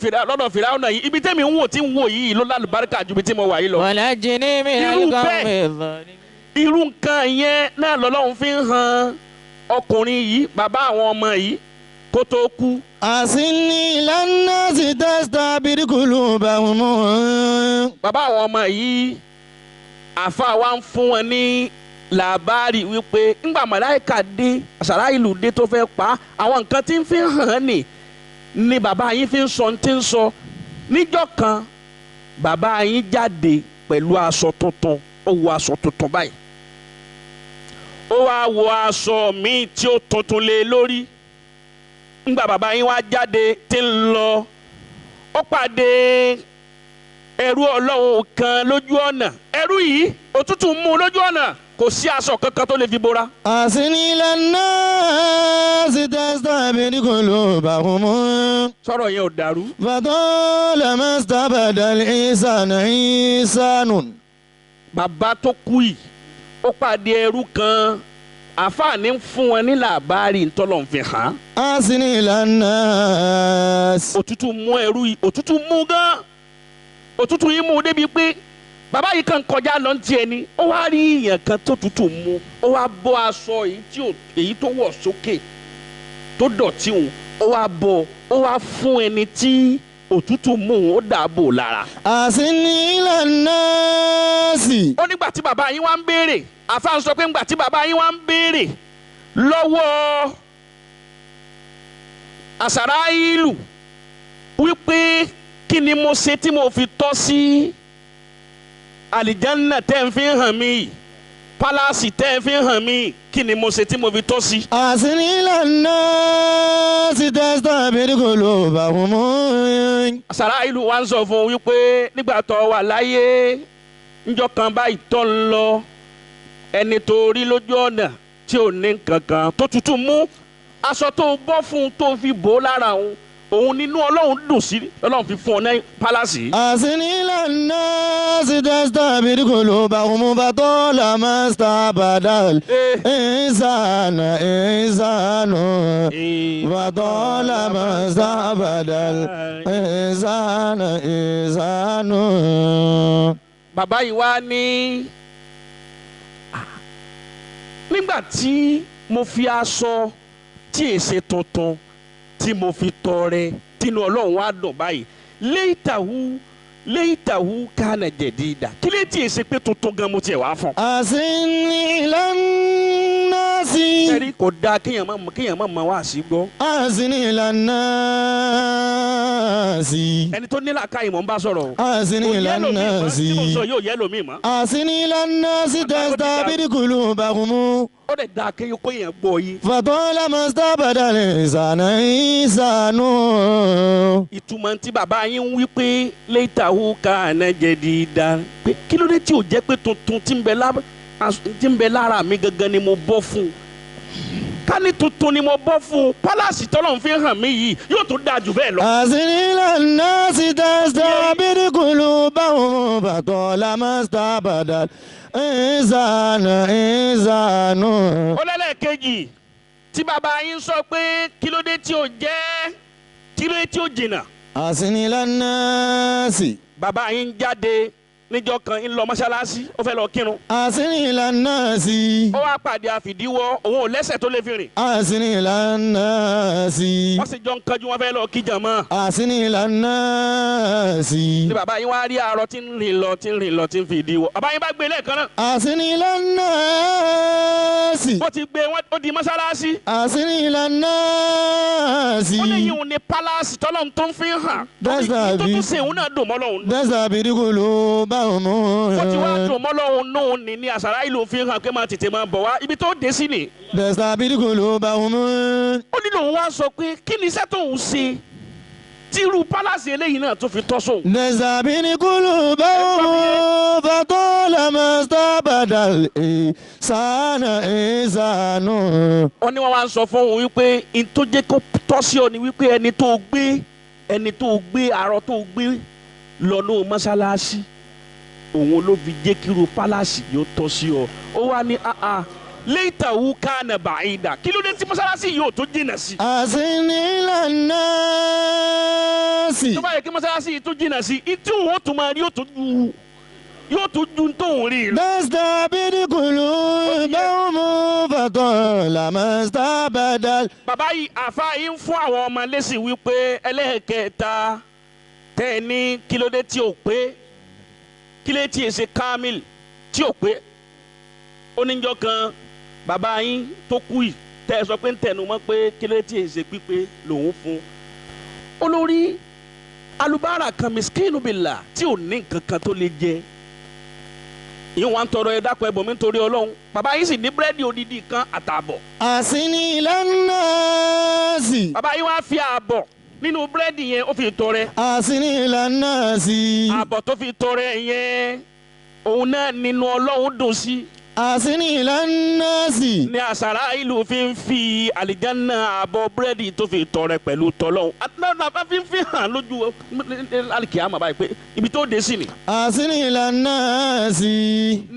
Fìràwọ̀nà yìí ibi tẹ́mi ń wò tí ń wò yìí ló lálùbáríkà ju ibi tí mo wà yìí lọ. ونجني من Irú القوم bẹ́ẹ̀. الظالمين Irú nǹkan yẹn náà lọ́lọ́run fi ń han ọkùnrin yìí bàbá àwọn ọmọ yìí kó tó kú. أحسن إلى الناس تستعبد قلوبهم Bàbá àwọn ọmọ yìí àfa wa ń fún wọn ní làbárì wípé ńgbà màláìka dé Àsàráìlù dé tó fẹ́ pa á, àwọn nǹkan tí ń fi hàn án nì ni bàbá yín fi ń sọ tí ń sọ níjọ́ kan bàbá yín jáde pẹ̀lú aṣọ tuntun ó wọ aṣọ tuntun báyìí ó wá wọ aṣọ míì tí ó tuntun lé lórí ńgbà bàbá yín wá jáde tí ń lọ ó pàdé ẹrú Ọlọ́run kan lójú ọ̀nà ẹrú yìí òtútù mú un lójú ọ̀nà kò sí aṣọ kankan tó lè fi bora. أحسن إلى الناس تستعبد قلوبهم sọ̀rọ̀ yẹn ò dàrú. فطالما استبد الإنسان إنسان Bàbá tó kú yìí ó pàdé ẹrú kan àfààní ń fún wọn ní làbárì ntọ́lọ̀ ń fi hàn án. أحسن إلى الناس Òtútù mú ẹrú yìí òtútù mú gan òtútù yìí mú débi pé bàbá yìí kàn kọjá lọ ní tiẹ̀ ni ó wá rí èèyàn kan tó tútù mú ó wá bọ́ aṣọ èyí tó wọ̀ sókè tó dọ̀tí òun ó wá bọ́ ó wá fún ẹni tí òtútù mú òun ó dà bò lára. أحسن إلى الناس Ó nígbà tí bàbá yín wá ń béèrè àfa ń sọ pé ńgbà tí bàbá yín wá ń béèrè lọ́wọ́ Àsàráìlù wípé kí ni mo ṣe tí mo fi tọ́ sí àlìjánná tẹ́ ń fi hàn mí yìí pálásì tẹ́ ń fi hàn mí yìí kí ni mo ṣe tí mo fi tọ́ sí. أحسن إلى الناس تستعبد قلوبهم Àsàráìlù wá ń sọ fún un wípé nígbà tó wà láyé níjọ́ kan báyìí tó ń lọ ẹni tó rí lójú ọ̀nà tí ò ní kankan tó tutù mú aṣọ tó bọ́ fún un tó fi bò ó lára òun òun nínú Ọlọ́run dùn sí Ọlọ́run fi fún ọ ní pálásì. أحسن إلى الناس تستعبد قلوبهم فطالما استعبد الإنسان إنسان فطالما استعبد الإنسان إنسان Bàbá yìí wá ní nígbà tí mo fi aṣọ tí èsè tuntun tí mo fi tọrẹ tínú Ọlọ́run wá dùn báyìí léyìítàwú léyìítàwú kánà jẹ̀dídà kí lè tí èsè pé tuntun gan mo tiẹ̀ wá fún. أحسن إلى الناس Ẹ̀rí kò dáa kéèyàn má mọ wá sí gbọ́. أحسن إلى الناس Ẹni tó ní làákàyè mò ń bá sọ̀rọ̀ o. أحسن Kò إلى yẹ lómi mọ́ الناس tí mo sọ yóò yẹ lómi mọ́. أحسن إلى الناس تستعبد قلوبهم Ó dẹ̀ dáa kéèyàn kó èèyàn gbọ́ yìí. فطالما استعبد الإنسان إنسان Ìtumọ̀ tí bàbá yín ń wí pé létàwó ká àná jẹ̀dí dá pé kí ló dé tí ò jẹ́ pé tuntun tí ń bẹ lára mi gangan ni mo bọ́ fún un ká ní tuntun ni mo bọ́ fún un pálásì tọ́lọ́run fi hàn mí yìí yóò tún dáa jù bẹ́ẹ̀ lọ. أحسن إلى الناس تستعبد قلوبهم فطالما استعبد الإنسان إنسان Ó lẹ́lẹ́kejì tí bàbá yín sọ pé kí ló dé tí ò jẹ́ kí ló dé tí ò jìnnà أحسن إلى الناس bàbá yín jáde níjọ́ kan ń lọ mọ́ṣáláṣí ó fẹ́ lọ kírun أحسن إلى الناس ó wá pàdé àfìdíwọ́ òun ò lẹ́sẹ̀ tó lè fi rìn أحسن إلى الناس wọ́n sì jọ ń kanjú wọ́n fẹ́ lọ kí jàmá. أحسن إلى الناس Ní bàbá yín wá rí arọ tí ń rìn lọ tí ń rìn lọ tí ń fi ìdíwọ́ bàbá yín bá gbé lẹ́ẹ̀kan náà أحسن إلى الناس ó ti gbé wọn ó di mọ́ṣáláṣí أحسن إلى الناس ó lè yín òun ní pálásì tọ́lọ́run tó ń fi hàn That's tó the tún ṣe òun náà dùn mọ́ lọ́hùn تستعبد قلوبهم ó ti wá dùn mọ́ lọ́hùn náà ní àṣàrà ìlú fi hàn pé máa tètè máa bọ̀ wá ibi tó dé sí ni تستعبد قلوبهم ó ní lòun wá sọ pé kí ni iṣẹ́ tóun ṣe Tírú pálásì eléyìí náà tó fi tọ́ sóun. نزابين قلوبهم فطالما استعبد الإنسان إنسان. Wọ́n ní wọ́n wá ń sọ fún òun wípé n tó jẹ́ kó tọ́ sí ọ ni wípé ẹni tó gbé ẹni tó gbé arọ tó gbé lọ́nà mọ́sálásí òun ló fi jẹ́ kíru pálásì yóò tọ́ sí ọ. Ó wá ní létàwú kánà bàyìdà kí ló dé tí mọ́sálásí yóò tó jìnnà sí. أحسن إلى الناس. Tó bá yẹ kí mọ́sálásí yìí tó jìnnà sí ìtí òun ó tún máa rí yóò tún ju tóun rí lọ. تستعبد قلوبهم فطالما استعبد. Bàbá yìí àfa yìí ń fún àwọn ọmọ lésì wípé ẹlẹ́ẹ̀kẹta tẹ́ ẹ ní kí ló dé tí ò pé kí ló dé tí èsè kámìl tí ò pé. Oníjọ́ kan bàbá yín tó kú yìí tẹ́ ẹ sọ pé ń tẹnu mọ́ pé kí ló dé tí èsè pípé lòun fún. Olórí alubára kan miskinu bìlà tí ò ní nǹkan kan tó lè jẹ ìyẹn wà ń tọrọ ẹ dákun ẹbùn mi nítorí Ọlọ́run. Bàbá yín sì ní búrẹ́dì odidi kan àtààbọ̀. أحسن إلى الناس. Bàbá yín wá fi ààbọ̀ nínú búrẹ́dì yẹn ó fi tọrẹ. أحسن إلى الناس. Ààbọ̀ tó fi tọrẹ yẹn òun náà nínú Ọlọ́run dùn sí. أحسن إلى الناس. Ní àṣàrà ìlú fi ń fi àlìjáná ààbọ̀ búrẹ́dì tó fi tọrẹ pẹ̀lú tọlọ́run. Àtúntò fi ń fi hàn lójú alikiyama báyìí pé ibi tó dé sí ni. أحسن إلى الناس.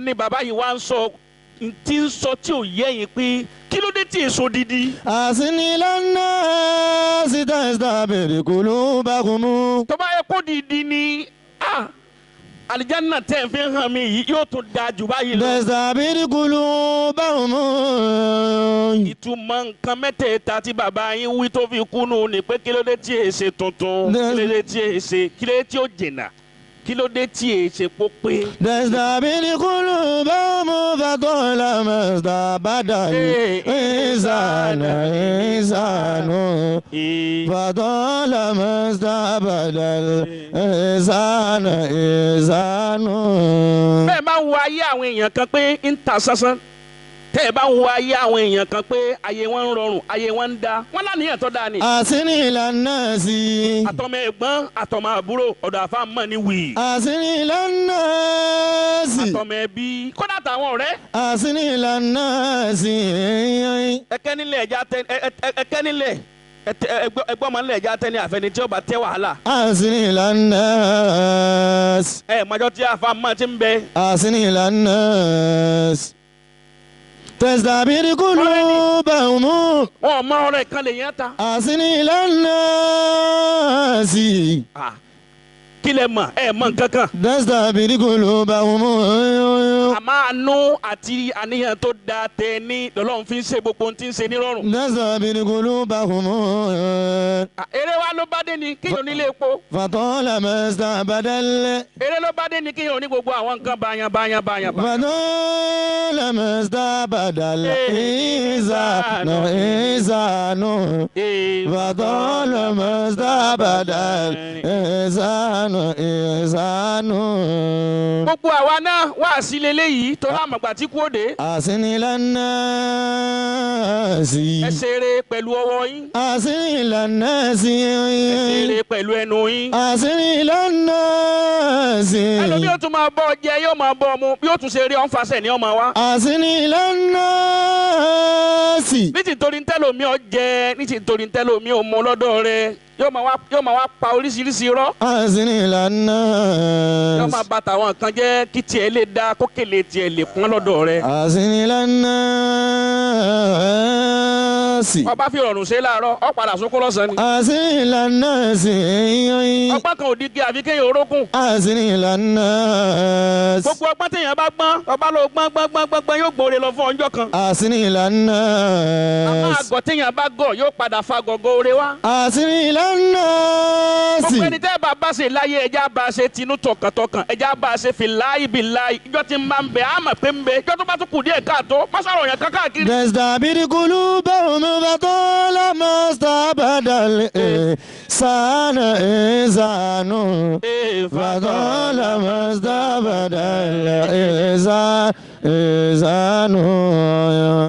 Ní bàbá yìí wá ń sọ tí ń sọ tí ò yẹ yín pé kí ló dé tí èso dídí. أحسن إلى الناس تستعبد قلوبهم. Tó bá yẹ kó dídí ni àlìjáná tẹ̀ fi hàn mí yìí yóò tún da jù báyìí lọ. تستعبد قلوبهم. Ìtumọ̀ nǹkan mẹ́tẹ̀ẹ̀ta tí bàbá yín wí tó fi kúnnú ni pé kí ló dé tí èsè tuntun kí ló dé tí èsè kí ló dé tí ó jìnnà kí ló dé tí èsè pópé. تستعبد قلوبهم فطالما استعبد الإنسان إنسان. فطالما استعبد الإنسان إنسان. Bẹ́ẹ̀ bá ń wo ayé àwọn èèyàn kan pé ń ta sánsán tẹ́ ẹ bá ń wo ayé àwọn èèyàn kan pé ayé wọn ń rọrùn ayé wọn ń da wọn láníyàn tó dáa ni. أحسن إلى الناس. Àtọmọ ẹ̀gbọ́n àtọmọ àbúrò ọ̀dọ̀ àfa mọ̀ ní wì. أحسن إلى الناس. Àtọmọ ẹbí kódà táwọn ọ̀rẹ́. أحسن إلى الناس. Ẹkẹ́ nílẹ̀ ẹja tẹ ẹkẹ́ nílẹ̀ ẹgbọ́n mọ̀ nílẹ̀ ẹja tẹ ní àfẹni tí ó bá tẹ wàhálà. أحسن إلى الناس. Ẹ mọ̀jọ́ tí àfa mọ̀ ti ń bẹ. أحسن إلى الناس. تستعبد قلوبهم. Wọn ò mọ ọ̀rẹ́ kan lè yẹn ta. أحسن إلى الناس. Kí lẹ mọ̀ ẹ mọ̀ nǹkan kan. تستعبد قلوبهم. Àmọ́ àánú àti àníyàn tó da tẹ ní lọ́lọ́run fi ń ṣe gbogbo ohun tí ń ṣe nírọ̀rùn. تستعبد قلوبهم. Eré wa ló bá dé ni kéèyàn nílé epo. فطالما استعبد. Eré ló bá dé ni kéèyàn ní gbogbo àwọn nǹkan báyan báyan báyan. فطالما استعبد الإنسان إنسان. فطالما استعبد الإنسان إنسان. Gbogbo àwa náà wá sí leléyìí tó lámàgbà tí kú òde. أحسن إلى الناس. Ẹ ṣeré pẹ̀lú ọwọ́ yín. أحسن إلى الناس. Ẹ ṣeré pẹ̀lú ẹnu yín. أحسن إلى الناس. Ẹlòmíì ó tún máa bọ́ ọ jẹ yóò máa bọ́ ọ mu bí ó tún ṣe rí ọ̀nfàṣẹ ní ọmọ wa. أحسن إلى الناس. Ní ti torí ntẹ́lómi ọ jẹ ní ti torí ntẹ́lómi ò mú lọ́dọ̀ rẹ yóò máa wá pa oríṣiríṣi irọ́. أحسن إلى Yóò الناس. máa bà tàwọn nǹkan jẹ́ kí tiẹ̀ lè da kókèlè tiẹ̀ lè pọ́n lọ́dọ̀ rẹ. أحسن إلى الناس. Ọba fi rọrùn ṣe láàárọ̀ ọ padà sunkún lọ́sàn-án ni. أحسن إلى الناس. Ọgbọ́n kan ò di igi àfi kéèyàn orókùn. أحسن إلى الناس. Gbogbo ọgbọ́n téèyàn bá gbọ́n ọba ló gbọ́n gbọ́n gbọ́n gbọ́n gbọ́n yóò gbòòrè lọ fún ọjọ́ kan. أحسن إلى Àmọ́ الناس. àgọ̀ téèyàn bá gọ̀ yóò padà fa gọ̀gọ̀ oore wá. أحسن إلى الناس. Gbogbo ẹni tẹ́ bá bá ṣe láyé ẹja bá ṣe tinú tọkàntọkàn ẹja bá ṣe fi láyé bí láyé ìjọ tí ń bá ń bẹ á mọ̀ pé ń bẹ ìjọ tó bá tún kù díẹ̀ káàtó má sọ̀rọ̀ yẹn káàkiri. تستعبد قلوبهم فطالما استعبد الإنسان إنسان. فطالما استعبد الإنسان إنسان.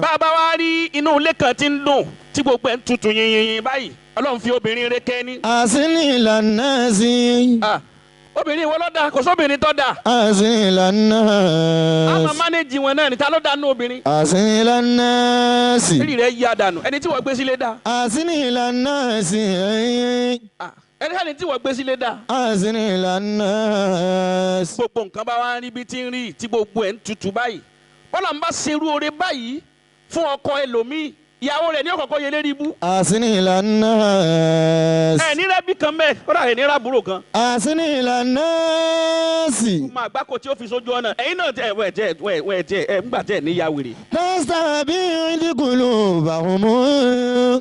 Bàbá wa bá rí inú ilé kan tí ń dùn tí gbogbo ẹ̀ ń tutù yìnyín báyìí Ọlọ́run fi obìnrin rẹ̀ kẹ́ ni. أحسن إلى الناس Obìnrin wo ló dáa? Kò sóbìnrin tó dáa. أحسن إلى A máa الناس manage wọn náà ni ta ló dáa nú obìnrin. أحسن إلى الناس Rírì rẹ̀ yá dànù ẹni tí wọ́n gbé sílé dáa. أحسن إلى الناس Ẹni tí wọ́n gbé sílé dáa. أحسن إلى الناس Gbogbo nǹkan bá wá ń rí bí tí ń rí tí gbogbo ẹ̀ ń tutù báyìí. Bọ́lá ń bá ṣerú oore báyìí fún ọkọ ẹlòmíì ìyàwó rẹ̀ ní ọ̀kọ̀ọ̀kọ̀ yẹlé rí ibú. أحسن إلى الناس Ẹ ní rẹ́bí kan mẹ́ kódà ẹ̀ ní rábúrò kan. أحسن إلى الناس Ọmọ àgbákò tí ó fi sójú ọ̀nà ẹ̀yin náà tẹ wẹ̀ tẹ wẹ̀ wẹ̀ tẹ ẹ̀ ńgbà tẹ̀ níyà wèrè. تستبعد قلوبهم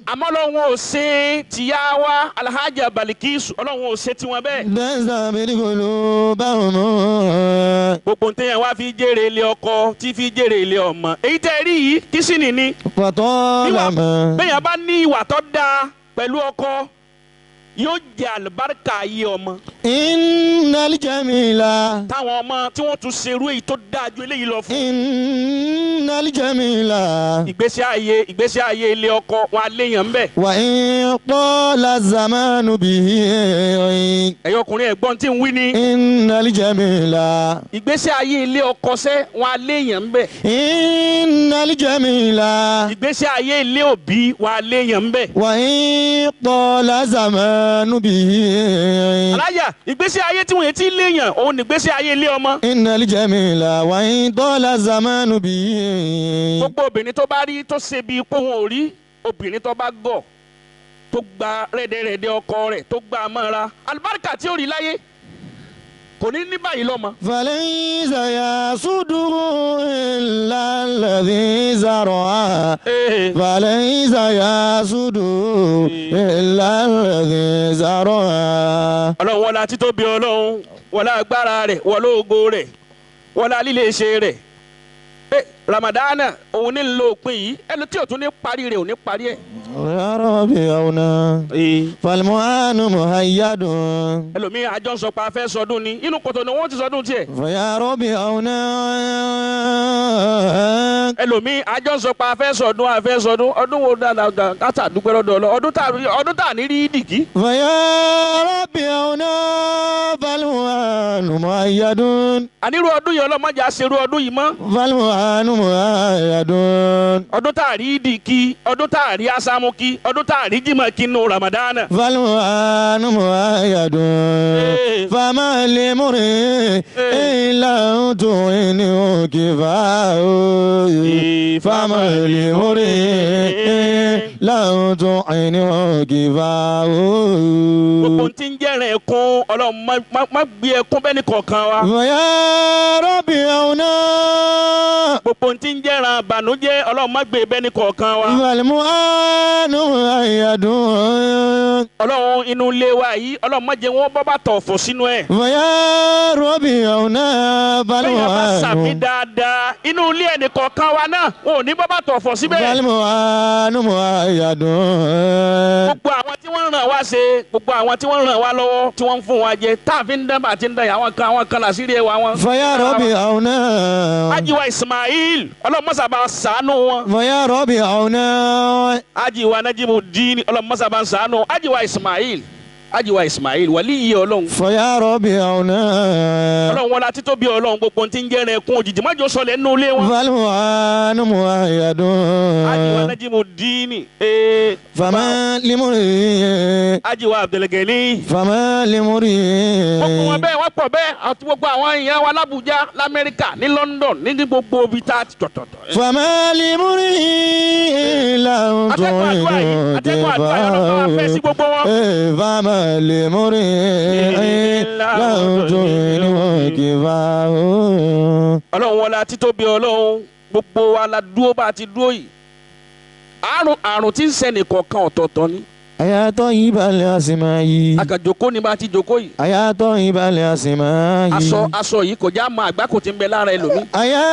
Àmọ́ Ọlọ́run ò ṣe tìyá wa Alhaja Balikisu Ọlọ́run ò ṣe tiwọn bẹ́ẹ̀. تستبعد قلوبهم Gbogbo ntẹ́yẹ̀ wá fi jèrè ilé ọkọ tí fi jèrè ilé ọmọ. Èyí tẹ́ rí yìí kí sì nìní. فطالما Bẹ́ẹ̀yàn bá ní ìwà tó dáa pẹ̀lú ọkọ yóò jẹ àlùbáríkà ayé ọmọ. إن الجميل Táwọn ọmọ tí wọ́n tún ṣerú èyí tó dáa ju eléyìí lọ fún. إن الجميل Ìgbésí ayé ilé ọkọ wọn á léèyàn ńbẹ̀. وإن طال الزمان به Ẹ̀yin ọkùnrin ẹ̀gbọ́n tí ń wí ni. إن الجميل Ìgbésí ayé ilé ọkọ sẹ́ wọn á léèyàn ńbẹ̀. إن الجميل Ìgbésí ayé ilé òbí wọn á léèyàn ńbẹ̀. وإن طال الزمان به Aláyà ìgbésí ayé tí wọ́n ti léèyàn òun ní ìgbésí ayé ilé ọmọ. إن الجميل وإن طال الزمان به Gbogbo obìnrin tó bá rí tó ṣe bí ipò wọn ò rí obìnrin tó bá gọ̀ tó gba rẹ́dẹ̀rẹ́dẹ́ ọkọ rẹ̀ tó gba mọ́ra àlùbáríkà tí ó rí láyé kò ní ní báyìí lọ́mọ. فليس يصدر إلا الذي زرع فليس يصدر إلا الذي زرع Ọlọ́run wọlá títóbi Ọlọ́run wọlá agbára rẹ̀ wọlá ògo rẹ̀ wọlá líle ṣe rẹ̀ Ramadana òun ní lo òpin yìí ẹni tí ò tún ní parí rẹ̀ ò ní parí ẹ̀. يا ربي أونا فالمعان مهيد Ẹlòmíín àjọ ń sọ pé a fẹ́ sọdún ni inú kòtò ni wọ́n ti sọdún tiẹ̀. فيا ربي أونا Ẹlòmíín àjọ ń sọ pé a fẹ́ sọdún a fẹ́ sọdún ọdún wo dáadáa káta dúpẹ́ lọ́dọ̀ ọlọ́ ọdún tà ní rí dìgí. فيا ربي أونا فالمعان مهيد Ànírú ọdún yìí ọlọ́mọdé àṣerú ọdún yìí mọ́. فالمعان مهيد Ọdún tá a rí dìkì ọdún tá a rí asámú kí ọdún tá a rí jímọ̀ kí nù Ramadana. فالمعان مؤيد فما لمرئ إلا تعينه كفاء فما لمرئ إلا تعينه كفاء Gbogbo tí ń jẹ́rìn ẹ̀kún Ọlọ́run má gbé ẹkún bẹ́ẹ̀ ní kọ̀ọ̀kan wa. فيا ربي أونا Gbogbo tí ń jẹ́rìn àbànújẹ́ Ọlọ́run má gbé bẹ́ẹ̀ ní kọ̀ọ̀kan wa. فالمعان مؤيد Ọlọ́run inú ilé wa yìí Ọlọ́run má jẹ́ wọ́n bọ́ bàtà ọ̀fọ̀ sínú ẹ̀. فيا ربي أونا Bẹ́ẹ̀ bá sàmì فالمعان dáadáa inú ilé ẹnì kọ̀ọ̀kan wa náà wọn ò ní bọ́ bàtà ọ̀fọ̀ síbẹ̀. فالمعان مؤيد Gbogbo àwọn tí wọ́n ń ràn wá ṣe gbogbo àwọn tí wọ́n ń ràn wá lọ́wọ́ tí wọ́n ń fún wa jẹ tá a fi ń dán bá a ti ń dán yìí àwọn kan làṣírí ẹwà wọn. فيا ربي أونا Ajiwa Ismail Ọlọ́run mọ́sà bá ṣàánú wọn. فيا ربي أونا Ajiwa Najimu Dini Ọlọ́run mọ́sà bá ṣàánú Ajiwa Ismail Ajiwa Ismail wàlíyé Ọlọ́run. فيا ربي أونا Ọlọ́run wọlá títóbi Ọlọ́run gbogbo tí ń jẹ́rẹ̀ ẹkún òjijì má jò sọlẹ̀ nínú ilé wọn. فالمعان مؤيد Ajiwa Najimu Dini فما لمرئ Ajiwa Abdulgani. فما لمرئ Gbogbo wọn bẹ́ẹ̀ wọ́n pọ̀ bẹ́ẹ̀ àti gbogbo àwọn èèyàn wa l'Abuja l'Amẹ́ríkà ní London ní gbogbo ibi tá a ti tọ̀tọ̀tọ̀. فما لمرئ لم Atẹ́gùn àdúrà yìí atẹ́gùn àdúrà yìí Ọlọ́run bá wa fẹ́ sí gbogbo wọn. فما لمرئ لم تعينه كفاه Ọlọ́run wọlá títóbi Ọlọ́run gbogbo wa la dúró bá a ti dúró yìí. Àrùn tí ń ṣẹnì kọ̀ọ̀kan ọ̀tọ̀ọ̀tọ̀ ni. أيا طيب الأسماء Àkànjòkó ni bá a ti jòkó yìí. أيا طيب الأسماء Aṣọ yìí kò já mọ àgbákò tí ń bẹ lára ẹlòmíì. أيا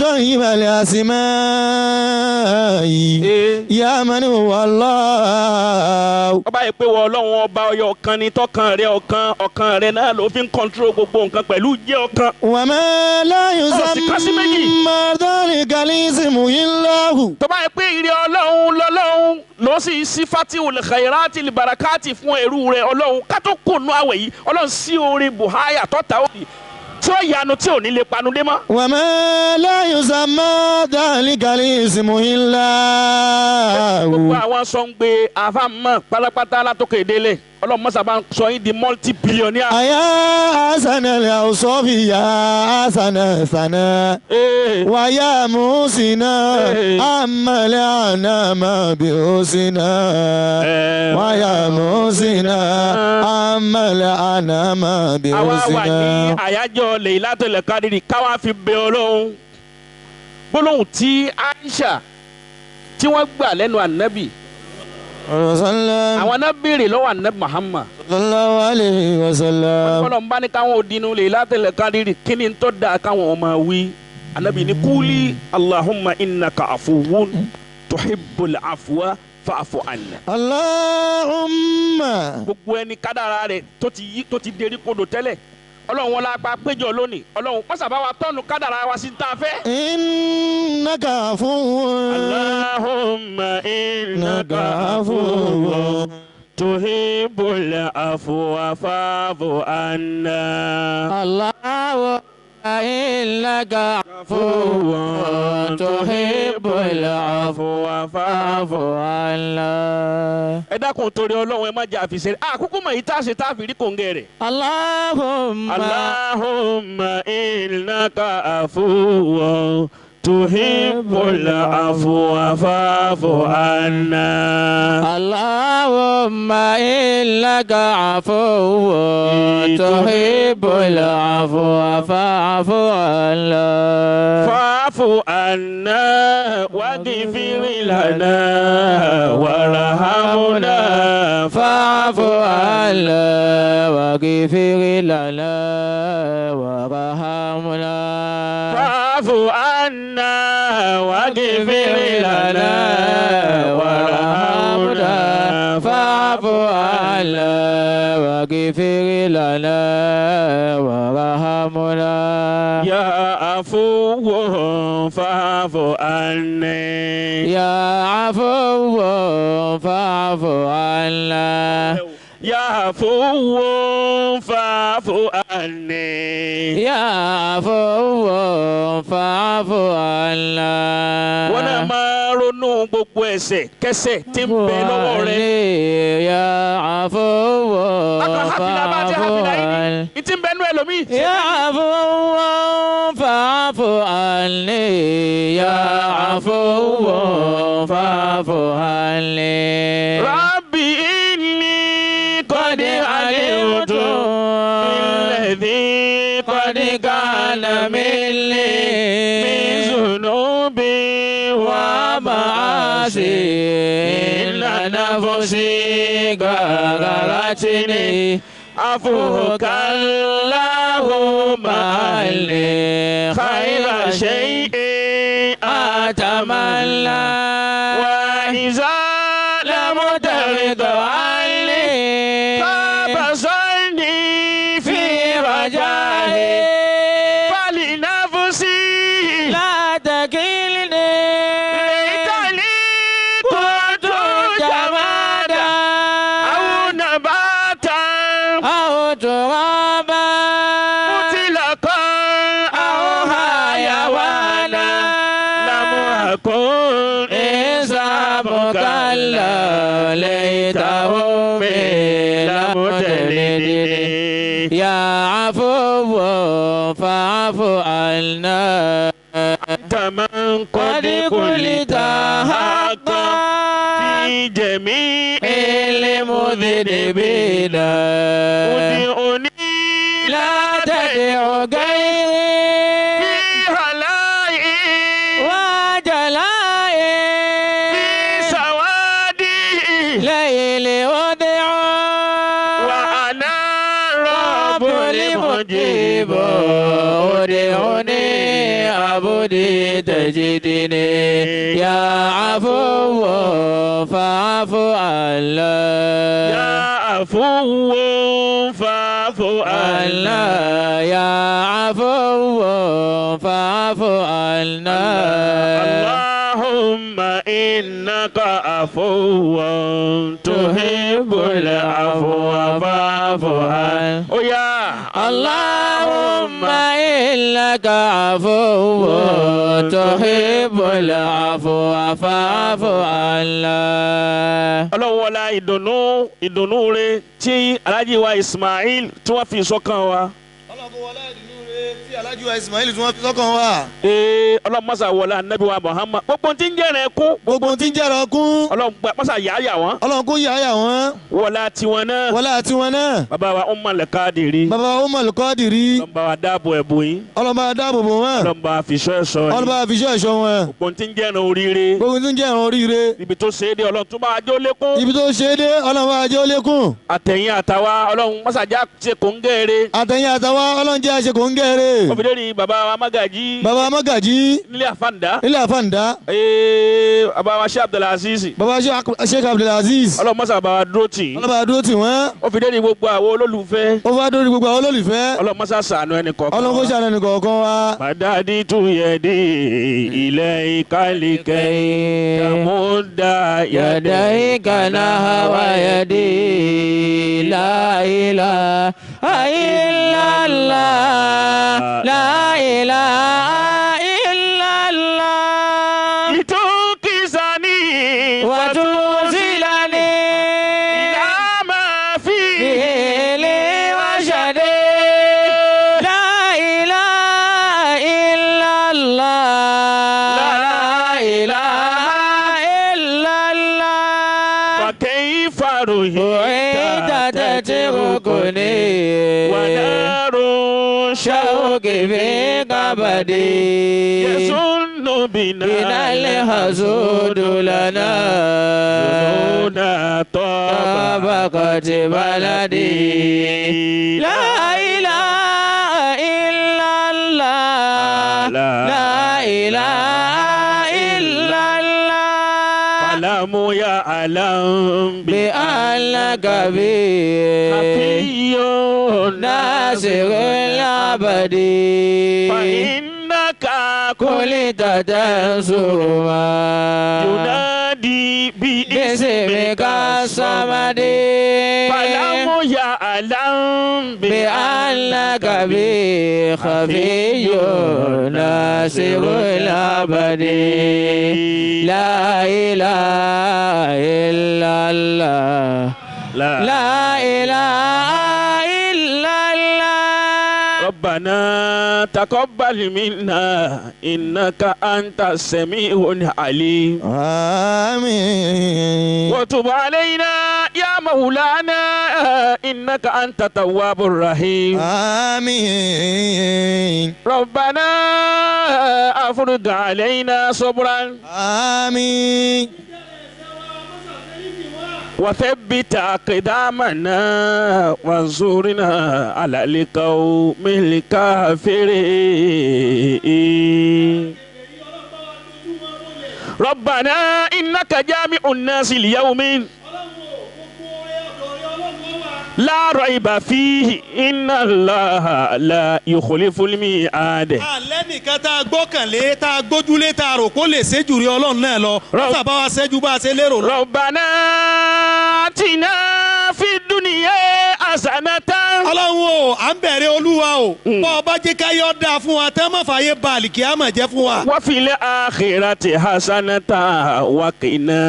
طيب الأسماء الأسماء يا من هو الله. Ọba yìí pé wọ Ọlọ́run ọba ọyọ ọ̀kan ni tọkàn rẹ ọ̀kan ọ̀kan rẹ náà ló fi ń kọ́ńtúrò gbogbo nǹkan pẹ̀lú jẹ́ ọ̀kan. وما لا Ó sì kán sí méjì. يسمى ذلك الاسم إلا هو. Tó bá yẹ pé ìrẹ Ọlọ́run lọ́lọ́run ló sì sí fatihu khairati barakati fún ẹrú rẹ Ọlọ́run ká tó kùnú àwẹ̀ yìí Ọlọ́run sí orin buhaya tọ́ta òbí tí ó yanu tí ò ní lè panu dé mọ́. وما لا يسمى ذلك الاسم إلا Gbogbo هو. àwọn sọ̀ǹgbẹ àfàmọ́ pátápátá látòkè délé Ọlọ́run mọ́sá bá ń sọ yín di multi billionaire. أيا حسن الأوصاف يا حسن الثناء ويا محسنا أما الأنام بحسنا ويا محسنا أما الأنام Àwa wà ní بحسنا. àyájọ́ Laylatul Qadri káwá fi bẹ Ọlọ́run gbólóhùn tí Aisha tí wọ́n gbà lẹ́nu ànábì وسلم àwọn náà béèrè lọ́wọ́ ànábì Muhammad صلى الله عليه وسلم. kọ́lọ̀ ń bá ní káwọn òdinú Laylatul Qadri kí ni tó dáa káwọn ọmọ wí ànábì ní kúlí Allahumma innaka afuwun tuhibbul afwa fa'fu anna. اللهم Gbogbo ẹni kádàrá rẹ̀ tó ti yí tó ti derí kodò tẹ́lẹ̀ Ọlọ́run wọn la pa péjọ lónìí Ọlọ́run pọ́sàbá wa tọ́nu kádàrá wa sí tá a fẹ́. إنك عفو Allahumma innaka afuwun tuhibbul afwa fa'fu anna. الله إنك عفو تحب العفو fa'fu فاعف عنا. Ẹ dákun torí Ọlọ́run ẹ má jẹ́ àfiṣe àkókò mọ̀ yìí tá a ṣe tá a fi rí kòǹgẹ́ rẹ̀. اللهم Allahumma innaka afuwun tuhibbul afwa fa'fu anna. اللهم إنك عفو تحب العفو فاعف عنا. Fa'fu anna waghfir lana warhamna. فاعف عنا واغفر لنا وارحمنا. Fa'fu anna waghfir lana warhamna. فاعف عنا واغفر لنا وارحمنا. Ya afuwwun fa'fu anni. يا عفو فاعف عنا. Ya afuwwun fa'fu anni. يا عفو فاعف عنا. Wọ́n náà máa ronú gbogbo ẹ̀ṣẹ̀ kẹsẹ̀ tí ń bẹ lọ́wọ́ rẹ̀. يا عفو Akọ hafila bá ti فاعف hafila yìí عنا. ni ìtì ń bẹ nú ẹlòmíì. يا عفو فاعف عني. يا عفو فاعف عني. Rabbi inni qad alimtu alladhi قد كان مني min zunubi wa ومعاصي إن نفسي غررتني afuka Allahumma لي khayra shay'in أتمنى wa iza lam لم ترض tarda عني fabasalni fi في rajai رجائي falinafsi لا تكلني laitani كنت kuntu جمادا jamada aw nabatan أو ترابا mutlaqan أو aw حيوانا hayawana lam akun إنسان مكلف ليته lam لم تلدني talidni. يا عفو فاعف عنا أنت من قد قد قلت قلت حقا حقا في جميع المذنبين ادعوني لا تدع غيري في هلائي وجلائي في سوادي ليل أدعو وأنا رب رب المجيب ادعني عبدي تجدني يا عفو فاعف عنا يا عفو فاعف عنا يا عفو فاعف عنا اللهم إنك عفو تحب العفو فاعف عنا اللهم إنك عفو تحب العفو فاعف عنا. Ọlọ́run wọlá ìdùnnú ìdùnnú rẹ̀ tí Alhaji wa Ismail tí wọ́n fi sọ́kàn wa. Ọlọ́run wọlá ìdùnnú rẹ̀ tí Alhaji wa Ismail tí wọ́n fi sọ́kàn wa. Ọlọ́run mọ́sá wọlá Ànábì wa Muhammad gbogbo tí ń jẹ́rẹ̀ kún. Gbogbo tí ń jẹ́rẹ̀ kún. Ọlọ́run mọ́sá yáyà wọ́n. Ọlọ́run kó yáyà wọ́n. Wọlá tiwọn náà. Wọlá tiwọn náà. Bàbá wa Umar Qadiri. Bàbá wa Umar Qadiri. Ọlọ́run bá wa dáàbò ẹ̀bùn yín. Ọlọ́run bá wa dáàbò bò wọ́n. Ọlọ́run bá wa fiṣọ́ ẹ̀ṣọ́ yín. Ọlọ́run bá wa fiṣọ́ ẹ̀ṣọ́ wọn. Gbogbo tí ń jẹ́rẹ̀ oríire. Gbogbo tí ń jẹ́rẹ̀ oríire. Ibi tó ṣe é dé Ọlọ́run tún bá wa jó lékún. Ibi tó ṣe é dé Ọlọ́run bá wa jó lékún. Àtẹ̀yìn àtàwa Ọlọ́run mọ́sàájá ṣe kòńgẹ́rẹ́. Àtẹ̀yìn àtàwa Ọlọ́run jẹ́ àṣẹ kòńgẹ́rẹ́. Obìnrin bàbá wa Magaji. Bàbá wa Magaji. Nílé àfàǹdá. Nílé àfàǹdá. Bàbá wa Sheikh Abdulaziz. Bàbá Sheikh Abdulaziz. Ọlọ́run mọ́sà bá wa dúró tì. Ọlọ́run bá wa dúró tì wọ́n. Ó fi dérí gbogbo àwọn olólùfẹ́. Ó fi dórí gbogbo àwọn olólùfẹ́. Ọlọ́run mọ́sà ṣàánú ẹnì kọ̀ọ̀kan. Ọlọ́run kó ṣàánú ẹnì kọ̀ọ̀kan wa. Màdàdí tún yẹ dé ilẹ̀ ìkàlìkẹ́. Kàmúdà yàdá ìkànnà wà yàdí láìlà àìlàlà láìlà ìlàlà. Ìtúkìsani wàtúnṣìlani ìlàmà fi ìlé wàṣàdé láìlà ìlàlà láìlà ìlàlà. Fàkẹ́yìfà ròyìn tàtẹ́tìrúkùní wàdàrú ṣàwùkì fi kábàdé. Yẹ̀sùnù bìnà Bìnà hasudu lana. Luna Tabaqati baladi. La ilaha illallah. La ilaha illallah. Alamu ya alam Bi annaka bi. Hafiyun Nasirul abadi. Fa innaka Kulita tansuruma. Yunadi bi Bismika samadi. Falamu ya alam Bi annaka bi khafiyyun nasirul abadi. La ilaha illallah. La ilaha illallah. ربنا تقبل منا إنك أنت السميع العليم. آمين. وتب علينا يا مولانا إنك أنت التواب الرحيم. آمين. ربنا أفرغ علينا صبرا. آمين. وثبت أقدامنا وانصرنا على القوم الكافرين. ربنا إنك جامع الناس ليوم لا ريب فيه إن الله لا يخلف الميعاد. Alẹ́ nìkan tá a gbọ́kànlé tá a gbójúlé tá a rò kó lè ṣẹ́jú rí Ọlọ́run náà lọ. Wọ́n sábà wá ṣẹ́jú bá a ṣe lérò lọ. ربنا آتنا في الدنيا حسنة. Ọlọ́run o, à ń bẹ̀rẹ̀ Olúwa o. Bọ́ ọba jẹ́ ká yọ dáa fún wa tẹ́ mọ̀ fàyè ba àlìkíyàmọ̀ jẹ́ fún wa. وفي الآخرة حسنة وقنا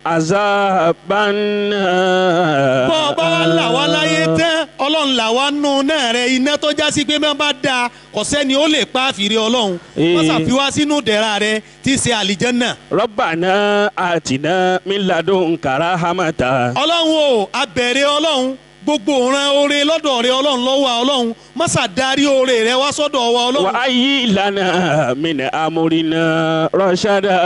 عذاب النار. Bọ́ ọba wa là wá láyé tán Ọlọ́run là wá nù náà rẹ iná tó já sí pé mẹ́wàá bá dáa kò sẹ́ni ó lè pa àfìrí Ọlọ́run. Wọ́n ṣàfiwá sínú dẹ̀ra rẹ tí í ṣe àlìjẹ́nnà. ربنا آتنا من لدنك رحمة. Ọlọ́run o, a bẹ̀rẹ̀ Ọlọ́run Gbogbo òran oore lọ́dọ̀ rẹ Ọlọ́run lọ́wọ́ Ọlọ́run mọ́sà darí oore rẹ wá sọ́dọ̀ wa Ọlọ́run. Wà á yí ìlànà min amrina rashada.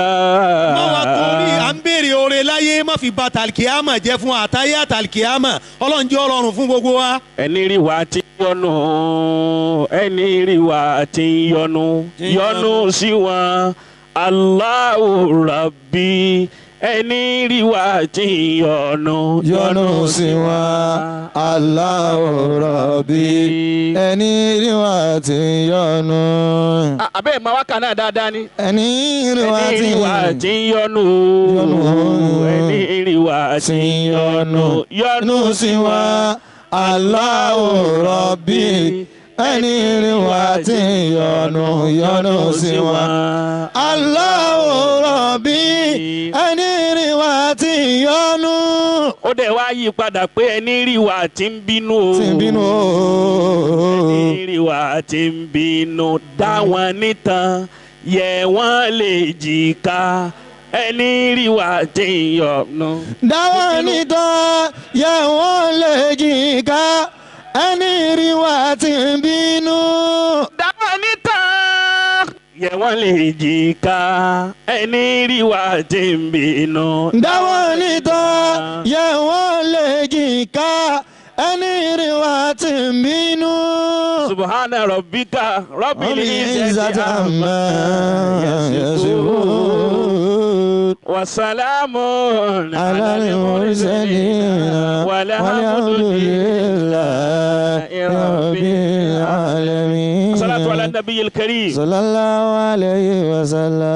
Má wa torí à ń béèrè oore láyé má fi ba tàlkìámà jẹ́ fún àtàyé àtàlkìámà Ọlọ́run jẹ́ ó rọrùn fún gbogbo wa. Ẹni rí wa ti yọnu, ẹni rí wa ti yọnu, yọnu sí wọn Allahu Rabbi. Ẹni rí wa ti yọnu, yọ́nú sí wọn Allahu Rabbi. Ẹni rí wa ti yọ́nú. Abẹ́ ìmọ̀ wákà náà dáadáa ni. Ẹni rí wa Ẹni ti rí wa ti yọnu, ẹni rí wa ti yọnu, yọ́nú sí wọn Allahu Rabbi. Ẹni rí wa ti yọ́nú, yọ́nú sí wọn Allahu Rabbi. Ẹni rí wa ti yọ́nú. Ó dẹ̀ wá yí padà pé ẹni rí wa ti ń bínú o. Ti ń bínú o. Ẹni rí wa ti ń bínú. Dá wọn nítan, yẹ wọ́n lè jìkà. Ẹni rí wa ti ń yọ́nú. Dá wọn nítan, yẹ wọ́n lè jìkà. Ẹni rí wa ti ń bínú. Dá wọn nítan, yẹ wọ́n lè jìkà. Ẹni rí wa ti ń bínú. Dá wọn nítan, yẹ wọ́n lè jìkà. Ẹni rí wa ti ń bínú. Subhana rabbika rabbil izzati amma yasifun. Wa salamun ala al-mursalin walhamdulillahi rabbil alamin. Salatu ala nabiyil karim. Sallallahu alayhi wa sallam.